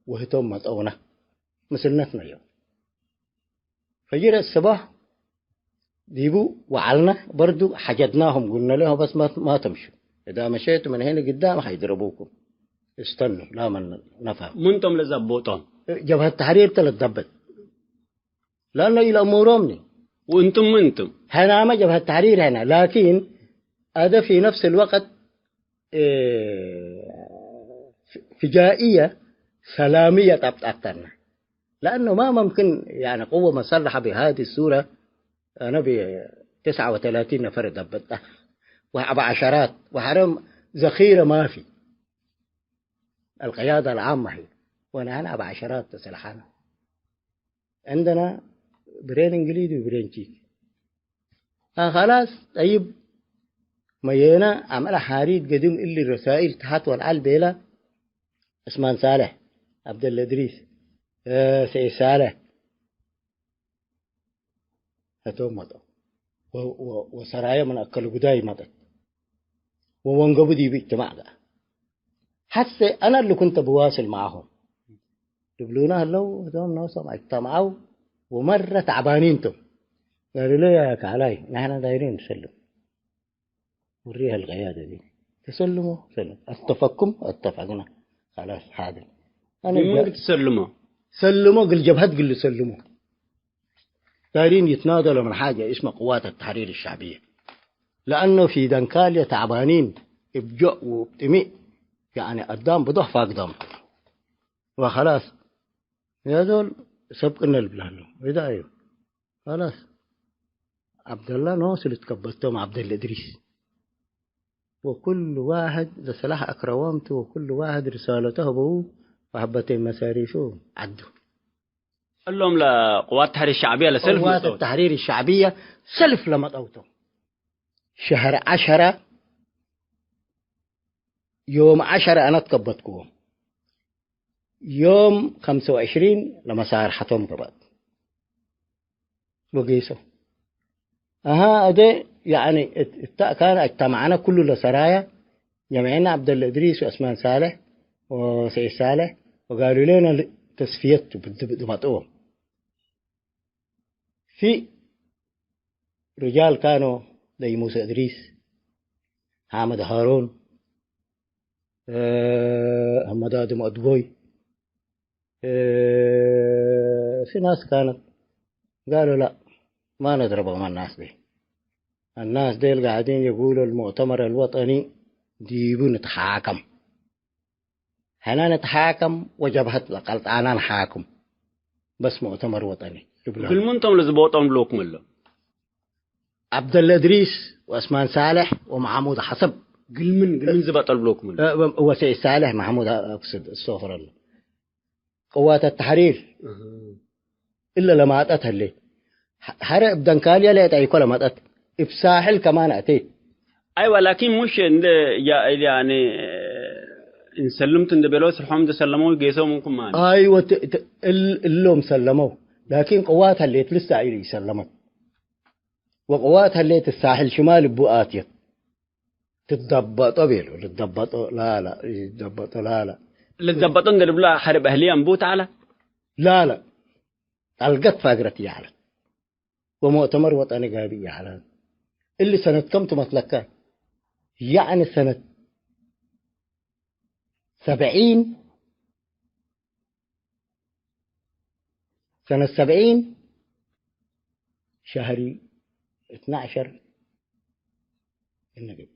ወህቶም መጠውነ ምስልነት ነዮ። ፈጅር አስበሕ ዲቡ ወዐልነ በርዱ ሐጀድናሁም ጉልነ ለሁ በስ ማ፣ ማ ተምሹ። እዛ መሸቱ ምን ሄነ ግዳም ሐይድረቡኩም። እስተኑ ላመን ነፋም። ምንቶም ለዘቦጦም? ጀብሀት ተሕሪር ተ ለትደበጥ። ለአነ ኢለአሙሮምኒ። ወእንቱም ምንቱም? ሕናመ ጀብሀት ተሕሪር ሕነ። ላኪን አደ ፊ ነፍስ ልወቅት፣ እ፣ ፍጃእየ ሰላምየ ጠብጠብተነ። ለአኑ ማ መምክን፣ ያኒ፣ ቅወ መሰለሐ ቢሃዚ ሱረ፣ አነ ቢትስዐ ወተላቲን ነፈር ደበጣ፣ ወአብ ዐሸራት፣ ወሐረም ዘኺረ ማፊ። አልቅያደ አልዓመ ህይ፣ ወነሐን አብ ዐሸራት ተሰለሐነ። عندنا ብሬን እንግሊዝ ወብሬን ቺክ። አ፣ ኸላስ፣ ጠይብ፣ መየነ አምዕለ ሓሪት ገድም እሊ ረሳኢል ተሐት ወልዐል ቤለ፣ ዑስማን ሳልሕ፣ ዐብደለ እድሪስ፣ እ፣ ሰዒድ ሳልሕ፣ ህቶም መጠው። ወ-፣ ወ-፣ ወሰራየ ምን አከለ ጉዳይ መጠት። ወወንገቡ ዲብ እጅትማዕ ገአ። ሐሴ አነ እሊ ኩንተ ብዋስል መዓሆም ልብሉነ ህለው፣ ህቶም ኖሶም አጅተምዐው ወመረ ተዕባኒን ቶም። ጋሉ ለየ፣ ያ ከዐላይ፣ ንሕነ ዳይሪን ንሰልም። وريها القيادة دي. تسلموا، سلم. اتفقكم؟ اتفقنا. خلاص، حاضر. أنا من ب- قلت سلموا؟ سلموا، قل جبهة، قل سلموا. دايرين يتناضلوا من حاجة اسمها قوات التحرير الشعبية. لأنه في دنكاليا تعبانين، بجوع وبطمي، يعني، قدام بضعف أقدام. وخلاص. يا زول، سبقنا البلاد. إذا أيوه. خلاص. ዐብደላ ኖሱ ልትከበቶም ዐብደል እድሪስ። ወኩሉ ዋሕድ ለሰላሕ አክረወምቱ ወኩሉ ዋሕድ ርሳለቱ ሀበዉ ወሀበቴ መሳሪፉ ዐዱ። እሎም ለቅዋት ተሕሪር ሸዕብየ ለሰልፍ ቅዋት መጽአው። ተሕሪር ሸዕብየ ሰልፍ ለመጠውቶም። ሸህር ዐሸረ ዮም ዐሸረ አነ ትከበትክዎም። ዮም ከምሰ ወዕሽሪን ለመሳርሐቶም ገብአት ወጌሶ። አሃ፣ አዜ፣ ያኒ፣ እት-፣ እታ ካን አጅተመዐነ ኩሉ ለሰራያ፣ ጀምዔነ ዐብደለ እድሪስ ወዕስማን ሳልሕ ወሰዒድ ሳልሕ ወጋሉ ሌነ ል-፣ ተስፍየት ቱ ብድ-፣ ብድ-፣ ድመጥዎም። ፊ ርጃል ካኖ፣ ደይ ሙሰ እድሪስ፣ ሓምድ ሃሩን፣ እ፣ አሕመድ አድም አድጎይ፣ እ፣ ፊ ናስ ካነት ጋሉ፣ ላ፣ ማ ነድረበሁም አናስ ዴል። አናስ ዴል ጋዕዲን የጉሉ አልሙእተመር አልወጠኒ ዲቡ ንትሓከም። ሕነ ንትሓከም ወጀብሀት ለቀልጣና ንሓክም። በስ ሙእተመር ወጠኒ ልብሎ። እግል ምን ቶም ለዝቦጦም ብሎኩም እሎም? ዐብደለ እድሪስ ወዕስማን ሳልሕ ወመሐሙድ ሐሰብ። እግል ምን፣ እግል ምን ዝበጠል ብሎኩም እሎም? እ፣ ወሰዒድ ሳልሕ፣ መሐሙድ አክስድ፣ እሶፍረሉ። ቅዋት ተሕሪር እህ። እለ ለማጠት ህሌት። ሐ-፣ ሐረ እብ ደንካልየ ለእት አይኮ ለመጠት፣ እብ ሳሕል ከማን አቴት። አይወ፣ ላኪን ሙሽ እንደ ያ-፣ ያኒ እንሰልምት እንደ ቤሎ ስርሖም እንደ ሰለመው ጌሰው ምንኩም ማን? አይወ፣ ት-፣ ት-፣ እል-፣ እሎም ሰለመው። ላኪን ቅዋት ህሌት ልሳ ኢሰለመት። ወቅዋት ህሌት ሳሕል ሽማል እቡ አትየት። ትደበጦ ቤሎ፣ ልደበጦ ላላ፣ ይደበጦ ላላ። ልደበጦ እንደ ልብሎ ሐርብ አህልየ እንቡ ተዐለ? ላላ። ጠልገት ፋግረት ይዐለት። ወሙእተመር ወጠኒ ጋብእ ይዐለ። እሊ ሰነት ከም ትመስለከ? ያዕኒ ሰነት ሰብዒን ሰነት ሰብዒን ሸህሪ እትናዕሸር እንግብ።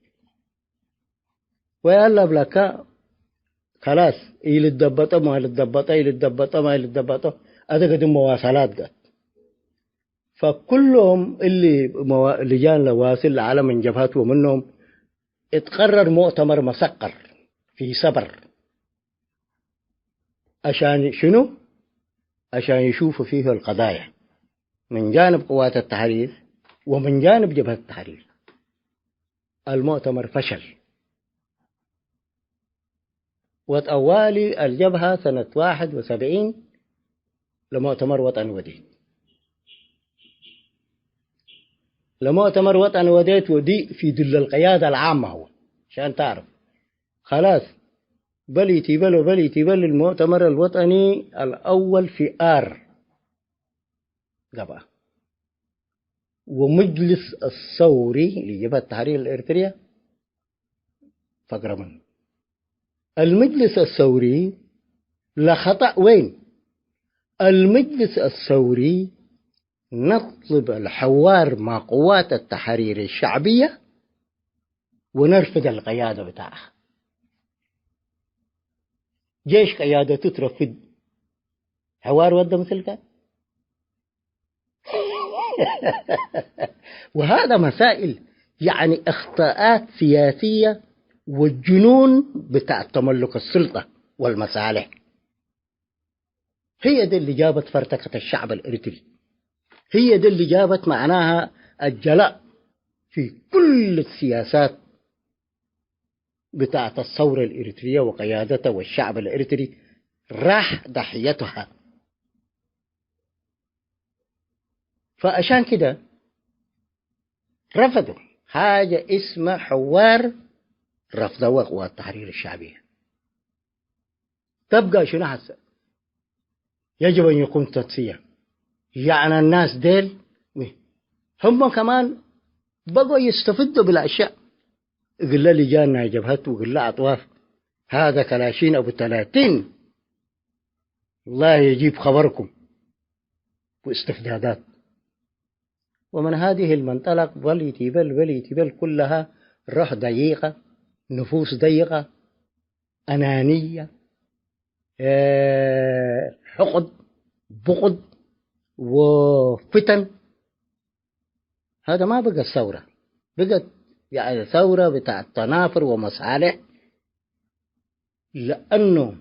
ወያላ እብለከ፣ ከላስ፣ ኢልደበጠ ማ ልደበጠ፣ ኢልደበጠ ማ ኢልደበጠ፣ አደገ ድም መዋሰላት ገት። ፈኩሎም እሊ መዋ-፣ ልጃን ለዋስል ለዐለ ምን ጀብሀት ወምኖም እት ቀረር ሙእተመር መሰቀር ፊ ሰበር። عشان شنو؟ عشان يشوفوا فيه القضايا من جانب قوات التحرير ومن جانب جبهة التحرير. المؤتمر فشل. وطوالي الجبهة سنة واحد وسبعين لمؤتمر وطني وديت. لمؤتمر وطني وديت ودي في ظل القيادة العامة هو. عشان تعرف. خلاص. بلي تيبل وبلي تيبل المؤتمر الوطني الأول في آر. قبأ. ومجلس الثوري لجبهة التحرير الإريترية فقرة من. المجلس الثوري لخطأ وين؟ المجلس الثوري نطلب الحوار مع قوات التحرير الشعبية ونرفض القيادة بتاعها. جيش قيادته ترفض حوار ود مثلك. وهذا مسائل، يعني، إخطاءات سياسية وجنون بتاع تملك السلطة والمصالح. هي دي اللي جابت فرتكة الشعب الإريتري. هي دي اللي جابت معناها الجلاء في كل السياسات بتاعت الثورة الإريترية وقيادتها والشعب الإريتري راح ضحيتها. فعشان كده رفضوا حاجة اسمها حوار، رفضوها قوات التحرير الشعبية. تبقى شنو هسه؟ يجب أن يقوم تصفية. يعني الناس ديل هم كمان بقوا يستفدوا بالأشياء. قل لي جانا جبهة وقل لي أطواف، هذا كلاشين أبو ثلاثين، الله يجيب خبركم. واستفزازات. ومن هذه المنطلق بل يتيبل، بل يتيبل كلها روح ضيقة، نفوس ضيقة، أنانية، آه، حقد، بغض، وفتن. هذا ما بقى ثورة، بقت يعني ثورة بتاعت تنافر ومصالح. لأنه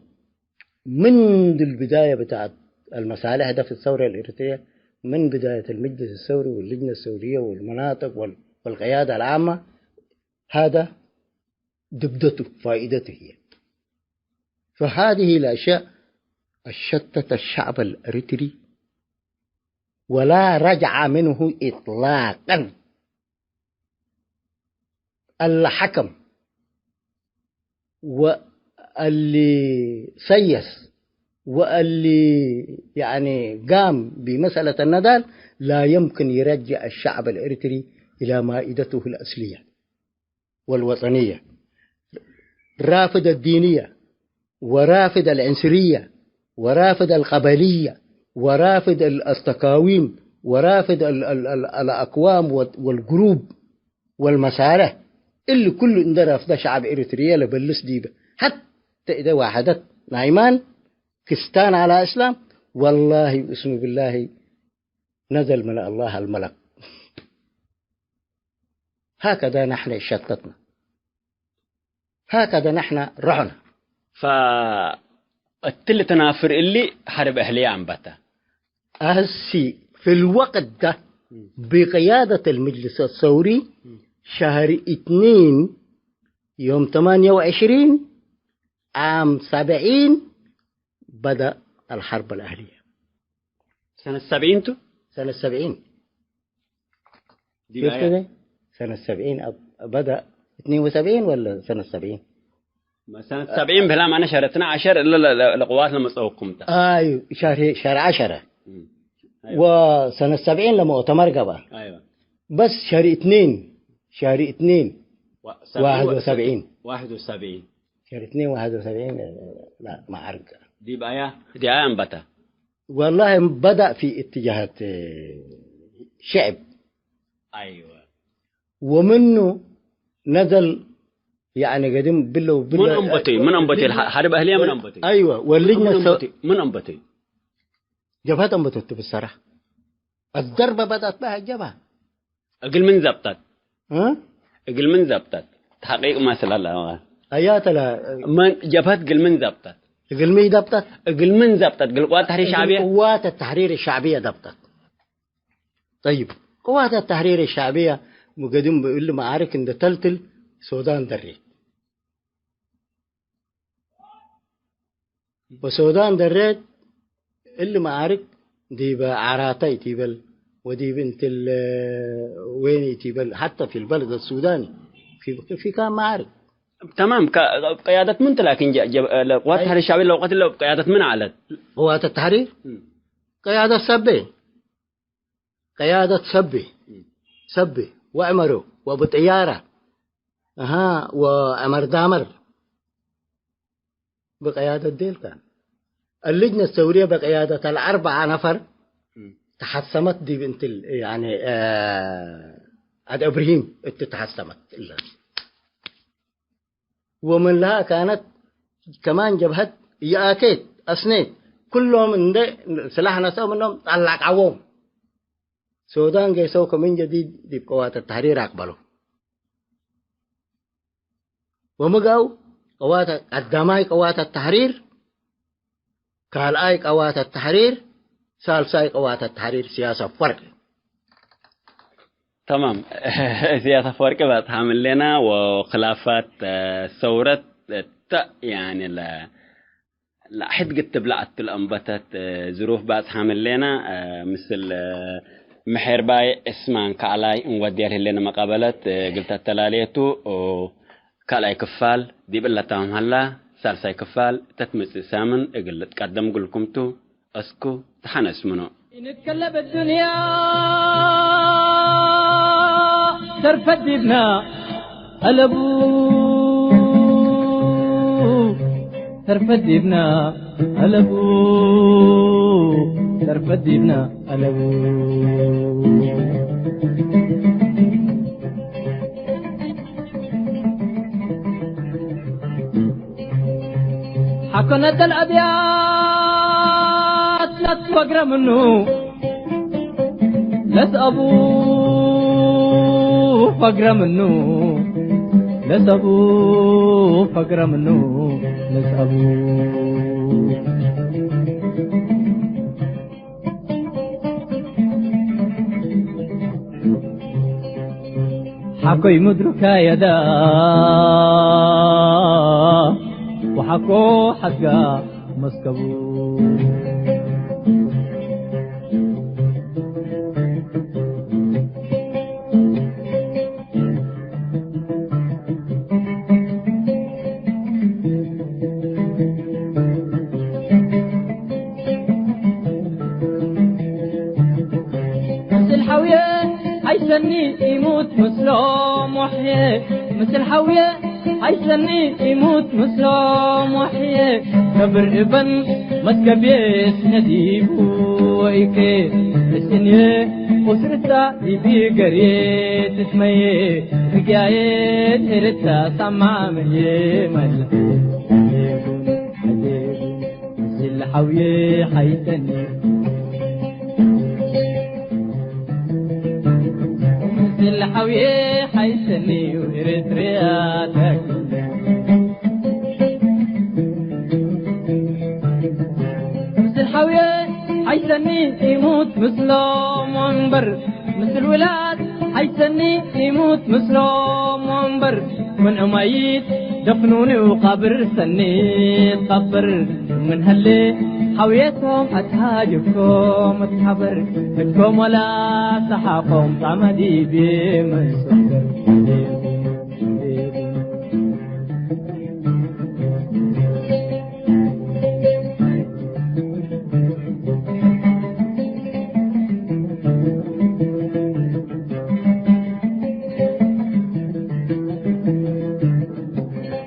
من البداية بتاعت المصالح ده في الثورة الإريترية، من بداية المجلس الثوري واللجنة الثورية والمناطق وال-، والقيادة العامة، هذا دبدته، فائدته هي. فهذه الأشياء أشتت الشعب الإريتري ولا رجع منه إطلاقا. اللي حكم واللي سيس واللي يعني قام بمسألة النضال لا يمكن يرجع الشعب الإريتري إلى مائدته الأصلية والوطنية. رافض الدينية، ورافض العنصرية، ورافض القبلية، ورافض ال-، التقاويم، ورافض ال-، ال-، ال-، الأقوام وال-، والجروب والمصالح، اللي كل انده رافضه شعب إريتريا لبلس ديبه. حتى إذا واحدت نايمان كستان على إسلام، والله اسم بالله نزل من الله الملك. هكذا نحن شتتنا، هكذا نحن رحنا. ፈእትሊ ተናፍር እሊ ሐርብ አህልየ አንበተ። أهسي في الوقت ده بقيادة المجلس الثوري شهر اثنين يوم ثمانية وعشرين عام سبعين بدأ الحرب الأهلية. ሰነት ሰብዒን ቱ? سنة سبعين. ዲብ كيف አያ? كده؟ سنة سبعين أب-، بدأ اثنين وسبعين ولا سنة سبعين؟ ሰነት ሰብዒን ብህላም አነ ሸረ እትነ ዐሸር እለ ለ-፣ ለ-፣ ለቅዋት ለመጽአኩም ተ። أيوة، شهر، شهر عشرة. እም። አይዋ። وسنة سبعين لمؤتمر قبل. አይዋ። بس شهر اثنين، شهر اثنين ወ-፣ ሰብዒን ወ-፣ واحد وسبعين. ዋሕድ ወሰብዒን። شهر اثنين واحد وسبعين، لا، ما أعرف. ዲብ አያ፣ ዲብ አያ አንበተ። والله بدأ في اتجاهات، آه، شعب. አይዋ። ومنه نزل، يعني، قديم بلو، بلو، ምን አንበተዩ? ምን አንበተዩ? ሐ-፣ ሐርብ አህልየ ምን አንበተዩ? أيوة، واللجنة ምን አንበተዩ? ምን አንበተዩ? جبهة أنبتت بالصراحة. الضربة بدأت بها الجبهة. እግል ምን ዘብጠት? እ? እግል ምን ዘብጠት? ተሐቂቅ መስለለ። አያተ ለ-፣ ምን ጀብሀት እግል ምን ዘብጠት? እግል ሚ ደብጠት? እግል ምን ዘብጠት? እግል ቅዋት ተሕሪር እግል ሸዕብየ? ቅዋት ተሕሪር ሸዕብየ ደብጠት። ጠይብ፣ ቅዋት ተሕሪር ሸዕብየ ሙገድም ብእሊ መዓርክ እንደ ተልትል ሶዳን ደሬት። ወሶዳን ደሬት እሊ መዓርክ ዲበ ዓራተ ኢቲበል ወዲብ እንትል ወይን ኢቲበል፣ ሐተ ፊል በልድ አሱዳኒ ፊ፣ ፊ ካን መዓርክ። ተማም፣ ከ-፣ ቅያደት ምን ተ ላኪን ጀ-፣ ጀ-፣ ለቅዋት አይ። ተሕሪር ሸዕቢ ለውቀት እለ ቅያደት ምን ዐለት? ቅዋት ተሕሪር? እም። ቅያደት ሰቤ። ቅያደት ሰቤ፣ እም። ሰቤ ወዕመሮ ወአቡ ጥያራ፣ አሃ፣ ወዐመር ዳመር ብቅያደት ዴል ካን። اللجنة الثورية بقيادة الأربعة نفر እም። ተሐሰመት ዲብ እንትል፣ ያኒ፣ አ፣ ዐድ እብርሂም እት ተሐሰመት እለ። ወምን ለሀ ካነት ከማን ጀብሀት የአቴት አስኔት፣ ኩሎም እንዴ ስላሕ ነሰው ምኖም ጠላቃዎም። ሶዳን ገይሰው ከምን ጀዲድ ዲብ ቀዋት ተሕሪር አቅበለው። ወምጋው ቀዋት፣ ቀዳማይ ቀዋት ተሕሪር፣ ካልኣይ ቀዋት ተሕሪር፣ ሳልሳይ ቀዋት ተሕሪር ሲያሰ ፈርቅ። ተማም። እስያስ አፈወርቂ በጽሐ ምንሌና ወክላፋት ሰውረት እተ፣ ያኒ፣ ለ-፣ ለአሕድ ግትብ ለአቱ ለአንበተት ዝሩፍ በጽሐ ምንሌና፣ ምስል ምሔርባይ ዕስማን ከአላይ እንወድየ ለህሌነ መቃበለት እግል ተተላሌቱ፣ ካልኣይ ክፋል ዲብ እለ ተማም ሀላ፣ ሳልሳይ ክፋል ተትመጽእ ሳምን እግል ልትቀደም እግልኩም ቱ። እስኩ ተሐነስ ምኑ። ኢንትከለብ እዱንያ ተርፈት ዲብና አለቡ፣ ተርፈት ዲብና አለቡ፣ ተርፈት ዲብና አለቡ። ሐቆነተ ለአብያት ለትፈግረ ምኑ ለሰአቡ ፈግረ ምኑ ለሰአቡ ፈግረ ምኑ ለሰአቡ። ሐቆይ ምድሩ ካየዳ ወሐቆ ሐጋ መስከቡ። ምስል ሐውየ ሐይሰኒ ኢሙት ምስሎም ወሕየ። ምስል ሐውየ ሐይሰኒ ኢሙት ምስሎም ወሕየ። ከብር እበን መስከብየ እስነ ዲቡ ወኢኬ እስንየ ቁስርታ ዲቢ ገርየ ትትመየ። እግያዬ ቴርታ ሳማምዬ መልሐ። ምስል ሐውዬ ሐይሰኒ፣ ምስል ሐውዬ ሐይሰኒ ኤሪትሪያ ተክለ። ምስል ሐውዬ ሐይሰኒ ኢሙት ምስሎም ወንበር፣ ምስል ውላድ ሐይሰኒ ኢሙት ምስሎም ወንበር፣ ምን እማይት ደፍኑኒ ወቃብር ሰኒ ትቀብር። ምን ሀሌ ሐውየቶም አትሃጅብኮም እትሐበር፣ እትኮም ወላ ሰሓቆም ጣመ ዲቤ ምን ሶበር።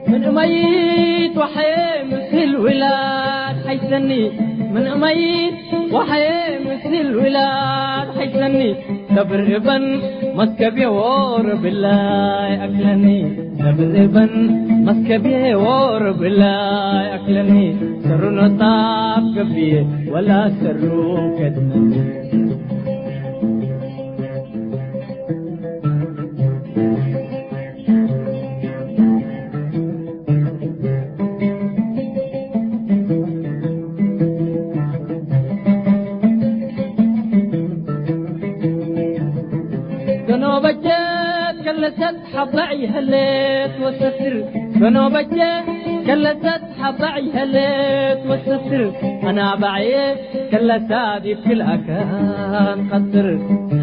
ምን እመይት ወሐዬ ምስል ውላድ ሐይሰኒ፣ ምን እመይት ወሐዬ ምስል ውላድ ሐይሰኒ። ሰብር እበን መስከብየ ዎር ብላይ አክለኒ፣ ሰብር እበን መስከብየ ዎር ብላይ አክለኒ። ሰሩ ኖጣፍ ገብየ ወላ ሰሩ ከድነኒ። ገኖበጀት ከለሰት ሐበዕ ይሀሌት ወሰፍር፣ ገኖበጀ ከለሰት ሐበዕ ይሀሌት ወሰፍር፣ አናበዕየ ከለሳ ዲብ ክል አካን ቀጥር።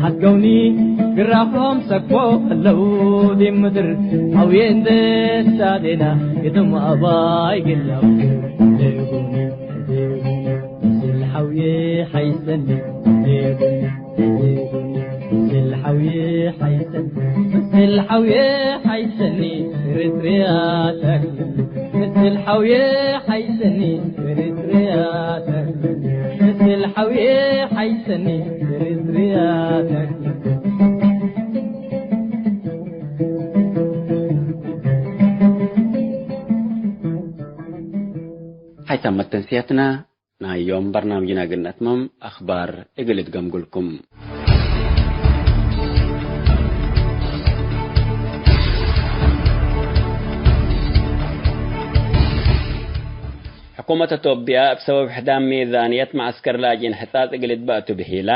ሐድገውኒ ግራሆም ሰክቦ ሀለው ዲብ ምድር፣ ሐውዬ እንዴ ሳዴና ግድም አባይ ግላው። ምስል ሐውዬ ሐይሰኒ፣ ምስል ሐውዬ ሐይሰኒ፣ ምስል ሐውዬ ሐይሰኒ ኤሪትሪያ ተክለ። ምስል ሐውዬ ሐይሰኒ ኤሪትሪያ ተክለ። ምስል ሐውዬ ሐይሰኒ ኤሪትሪያ ተክለ። ሐይሳም መተንስያትና ናይ ዮም በርናምጅና እግል ነአትምም፣ አኽባር እግል እድገምግልኩም። ሕኩመት አቶብያ እብ ሰበብ ሕዳም ሚዛንየት መዐስከር ላጅኢን ሕጻጽ እግል እትበእቱ ብሂላ፣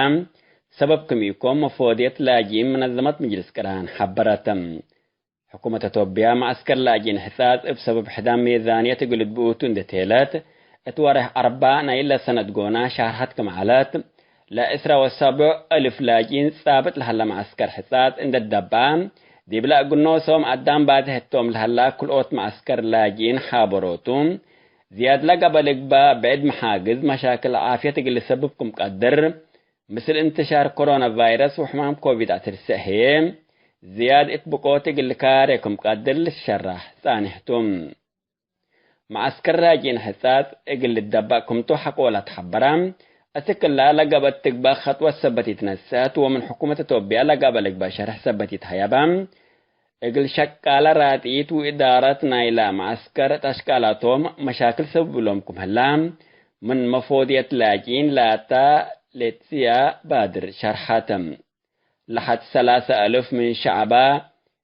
ሰበብ ክም ኢኮን መፎድየት ላጅኢን መነዘመት ምጅልስ ቅራን ሐበረት። ሕኩመት አቶብያ መዐስከር ላጅኢን ሕጻጽ እብ ሰበብ ሕዳም ሜዛንየት እግል ልትብኡቱ እንዴ ቴለት፣ እት ወሬሕ አርባዕ ናይ እለ ሰነት ጎና ሻርሐት ክም ዐለት፣ ለዕስራ ወሰብዕ እልፍ ላጅኢን ጻብጥ ለሀለ መዐስከር ሕጻጽ እንዴ ትደበአ፣ ዲብለ እግል ኖሶም አዳም ባዝሕ ህቶም ለሀላ ክልኦት መዐስከር ላጅኢን ሓበሮቱ፣ ዝያድ ለገብአ ልግባእ ብዕድ መሓግዝ መሻክል ዓፍየት እግል ልሰብብ ክም ቀድር፣ ምስል እንትሻር ኮሮና ቫይረስ ወሕማም ኮቪድ ዐስር ሰዕ ህዬ፣ ዝያድ እት ብቆት እግል ልካሬ ክም ቀድር ልትሸራሕ ጻንሕ ቱ። መዐስከር ላጅኢን ሕጻጽ እግል ልትደበእ ክምቱ ሐቆ ለትሐበረ፣ አስክ እላ ለገብአት ትግባእ ከጥወት ሰበት ኢትነሰአት ወምን ሕኩመት አቶብያ ለገብአ ልግባእ ሸርሕ ሰበት ኢትሀየበ። እግል ሸቃለ ራጥኢት ወእዳረት ናይላ መዐስከር እት አሽቃላቶም መሻክል ሰብብ እሎም ክም ህላ፣ ምን መፎድየት ላጅኢን ላታ ሌትስያ ባድር ሸርሐት። ለሐድ ሰላሰ አልፍ ምን ሸዐባ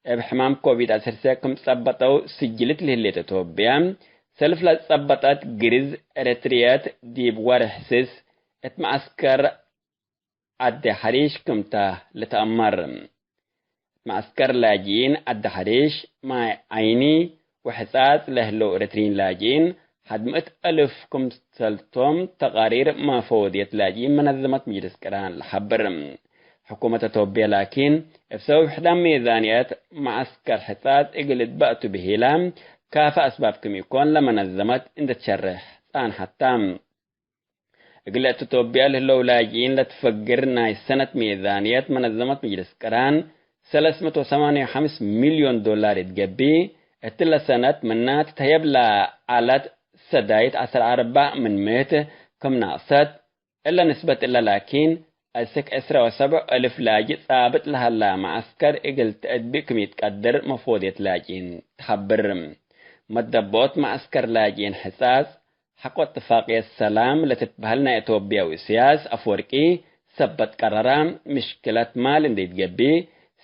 እብ ሕማም ኮቪድ ዐስር ሰዕ ክም ጸበጠው ስጅልት ለህሌት አቶብያ፣ ሰልፍ ለጸበጠት ግርዝ ኤረትርየት ዲብ ወርሕ ስስ እት መዐስከር ዐዲ ሐሪሽ ክምተ ልትአመር። መዐስከር ላጅኢን ዐዲ ሐሪሽ፣ ማይ ዐይኒ ወሕጻጽ ለህለው ኤረትርዪን ላጅኢን ሐድ ምእት አልፍ ክምሰልቶም ተቃሪር መፈወድየት ላጅኢን መነዘመት ምጅልስ ቅራን ለሐብር። ሕኩመት አቶብያ ላኪን፣ እብ ሰበብ ሕዳም ሜዛንየት መዐስከር ሕጻጽ እግል ልትበእቱ ብሂላ፣ ካፈ አስባብ ክም ኢኮን ለመነዘመት እንዴ ትሸርሕ ጻንሐት ተ። እግል እት ቶብያ ለህለው ላጅኢን ለትፈግር ናይ ሰነት ሜዛንየት መነዘመት ምጅልስ ቅራን ሰለስ መቶ ሰማንያ ወሐምስ ሚልዮን ዶላር እት ገብእ፣ እትለ ሰነት ምና ትትሀየብ ለዐለት ሰዳይት ዐስር አርባዕ ምን ምእት ክም ናቅሰት፣ እለ ንስበት እለ ላኪን፣ አስክ ዕስራ ወሰብዕ እልፍ ላጅእ ጻብጥ ለሀላ መዐስከር እግል ተአድብእ ክም ኢትቀድር መፎድየት ላጅኢን ተሐብር። መደቦት መዐስከር ላጅኢን ሕጻጽ፣ ሐቆ እትፋቅየት ሰላም ለትትበህል ናይ አቶብያ ወእስያስ አፍወርቂ ሰበት ቀረራ፣ ምሽክለት ማል እንዴ ኢትገብእ፣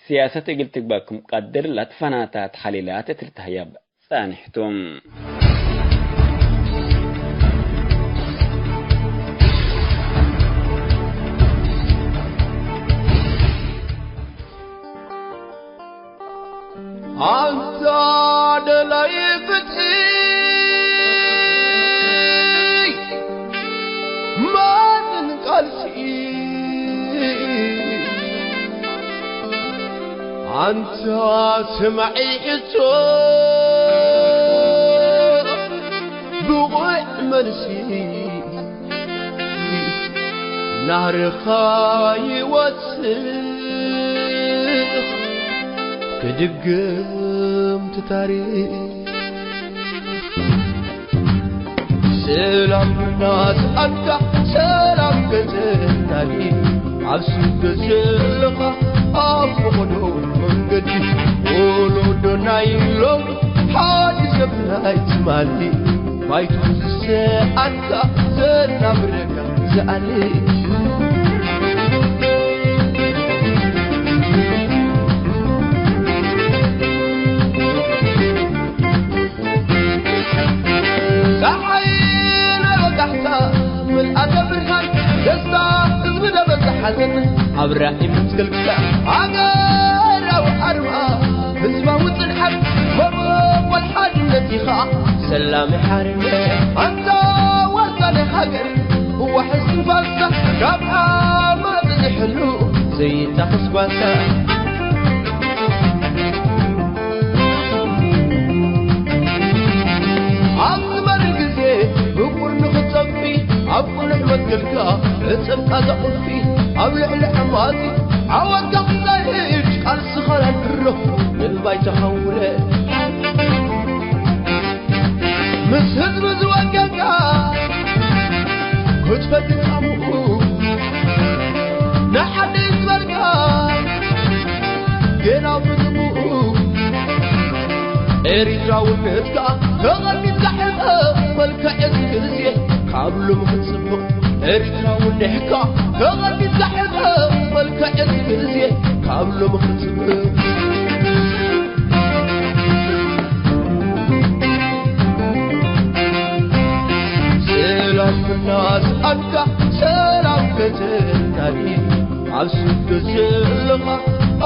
ስያሰት እግል ትግበእ ክም ቀድር ለትፈናተ ተሐሊላት እት ልትሀየብ ጻንሕ ቱ። አንታ ደላይ ፍትሒ ማንን ቃልሲ፣ አንታ ስማዒ ሕቶ ብቑዕ መልሲ። ናህርኻ ይወስኽ ክድግም ትታሪኽ። ሰላም ናጽኣንካ ሰላም ገዘናኒ፣ ኣብ ስደት ዘለኻ ኣብ ፈቐዶ መንገዲ ወሎዶ ናይ ሎም ሓዲ ሰብ ናይ ትማሊ። ባይቱ ዝሰኣንካ ዘናብረካ ዝኣሊ። ጸሓይ ናይ ወጋሕታ ምልኣተ ብርሃን፣ ደስታ ህዝቢ ነበዛ ሓዘን፣ ኣብ ራእይ መትከልካ ሃገራዊ ኣርማ፣ ህዝባዊ ጽንዓት መበቆል ሓድነት ኢኻ። ሰላም ሓርነት ኣንታ ዋርሳ ናይ ሃገር፣ እዋሕ እስትንፋስካ ካብ ዓመጽ ዝሕሉ ዘይታኸስ ጓሳ። ኣብ ዝመርር ግዜ ብቁር ንኽትጸፊ፣ ኣብ ቅኑዕ መትከልካ ዕጸብካ ዘቑፊ፣ ኣብ ልዕሊ ዓማጺ ዓወትካ ክዛይድ ቃልስኻ ናድሮ ንባይታ ከውረ። ምስ ህዝቢ ዝወገንካ ክትፈዲ ጻምኡ፣ ንሓደ ይግበርካ ጌና ፍጽምኡ። ኤሪትራውነትካ ተቐዲስካ ሕጸ መልክዕ እዚ ግዜ ካብ ሎሚ ክጽብቕ። ኤሪትራውነትካ ተቐዲስካ ሕጸ መልክዕ እዚ ግዜ ካብ ሎሚ ክጽብቕ። ሰላም እናስኣንካ ሰላም ከተናሪ ኣብ ስደት ዘለኻ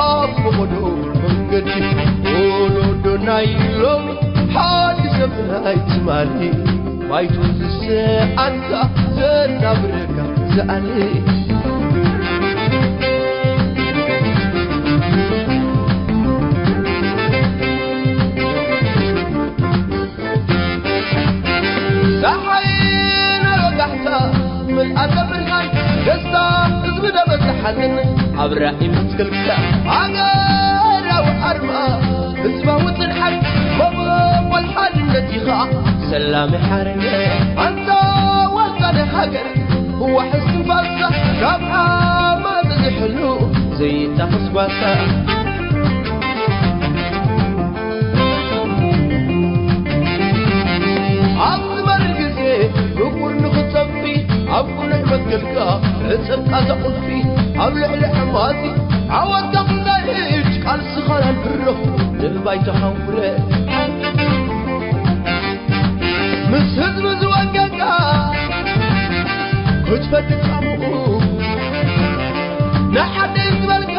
ኣብ ፈቐዶ መንገዲ፣ ወሎዶ ናይ ሎሚ ሓዲ ሰብ ናይ ትማሊ፣ ባይቱ ዝሰኣንካ ዘናብረካ ዝኣሊ። ጸሓይ ናይ ወጋሕታ ምልኣተ ብርሃን፣ ደስታ ህዝቢ ደበዝሓልን፣ ኣብ ራእይ መትከልካ ሃገራዊ ኣርማ፣ ህዝባዊ ጽንዓት መበቆል ሓድነት ኢኻ። ሰላም ሓርነ ኣንታ ወልቃነ ሃገር፣ ዋሕስ ትንፋስካ ካብ ዓመጽ ዝሕሉ ዘይታኸስ ጓሳ። ኣብ ዝመርር ግዜ ብቁር ንኽጸፊ፣ ኣብ ቁኑዕ መትከልካ ዕጸብካ ዘቁልፊ፣ ኣብ ልዕሊ ዕማጺ ዓወትካ ክዛይድ፣ ቃልስኻ ናይ ብሮ ልባይ ተሓውረ። ምስ ህዝቢ ዝወገንካ ክትፈትት ጻምኡ፣ ንሓደ ዝበልካ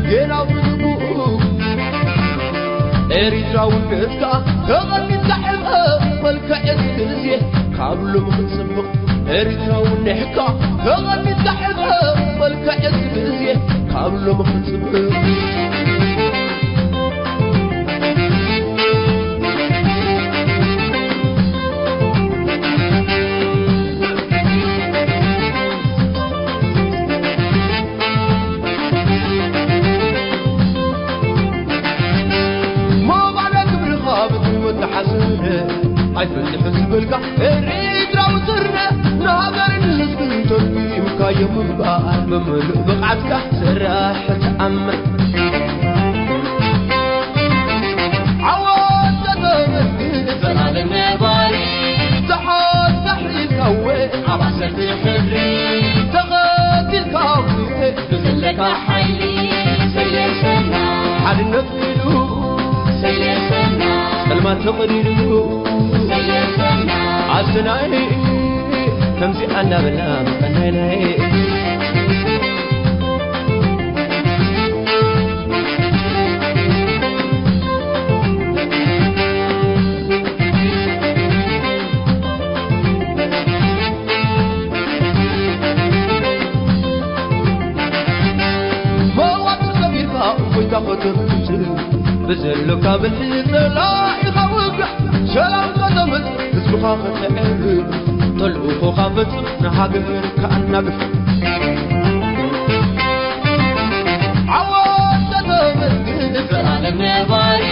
ጌና ብዝግኡ፣ ኤሪትራውነትካ ተቐኒት ዛዕበ መልክዕ እቲ ግዜ ካብ ሎሚ ክጽብቕ። ኤሪትራውነትካ ተቐኒት ዛዕበ መልክዕ እቲ ግዜ ካብ ሎሚ ክጽብቕ። ሞባለ ክብርኻ ብትልሚ ተሓስነ፣ ኣይፈትሕን ዝበልካ ኤሪትራዊ ስርነ፣ ንሃገርን ህዝብን ተርጉምካዮም እምበኣር፣ ብምሉእ ብቕዓትካ ስራሕ ተኣምር። ዓወት ተመስግን ዘላለም ነባሪ፣ ተሓሳሒልካወ ኣብ ዓሰርተ ሕድሪ፣ ተቐቲልካወ ብዘለካ ሓይሊ ሰየሰና። ሓድነት ኪዱ ሰየሰና። ጸልማት ተቐዲዱ ሰየሰና። ኣስናይ ከምዚ ኣናበልና መቐናይናይ። መዋጥር ሰሚርካ እፎይታ ከተምጽእ፣ ብዘሎካ ብልሒ ጸላኢኻ ውግእ፣ ሰላም ከተምጽእ፣ ህዝብኻ ከተዕርፍ፣ ተልእኾኻ ፈጽም፣ ንሃገር ከኣናግፍ። ዓወት ተመስግን ዘላለም ነባሪ፣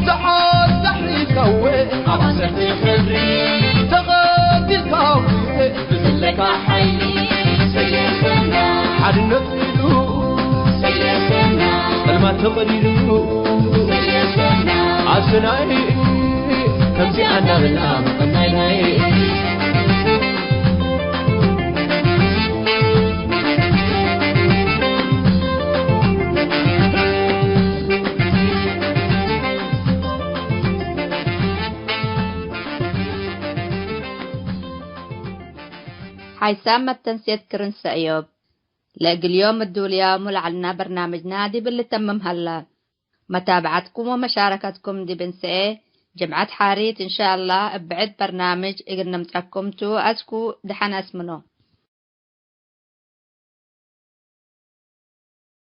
ተሓሳሒልካወ ኣብ ዓሰርተ ሕድሪ፣ ተቐቲልካወ ብዘለካ ሓይሊ ሰየሰና። ሓድነት ኪዱ ሰየሰና። ጸልማት ተቐዲዱ ሰየሰና። ኣስናይ ከምዚ ኣናበልና መቐናይናይ። ሓይሳም መተንሴት ክርን ሰእዮብ። ለእግል ዮም እዱልያሙ ለዐልና በርናምጅና ዲብ ልተምም ሀላ። መታብዐትኩም ወመሻረከትኩም ዲብ እንሰኤ ጅምዐት ሓሪት እንሻአላህ እብ ብዕድ በርናምጅ እግል ነምጸኩም ቱ። አስኩ ደሐን አስምኖ።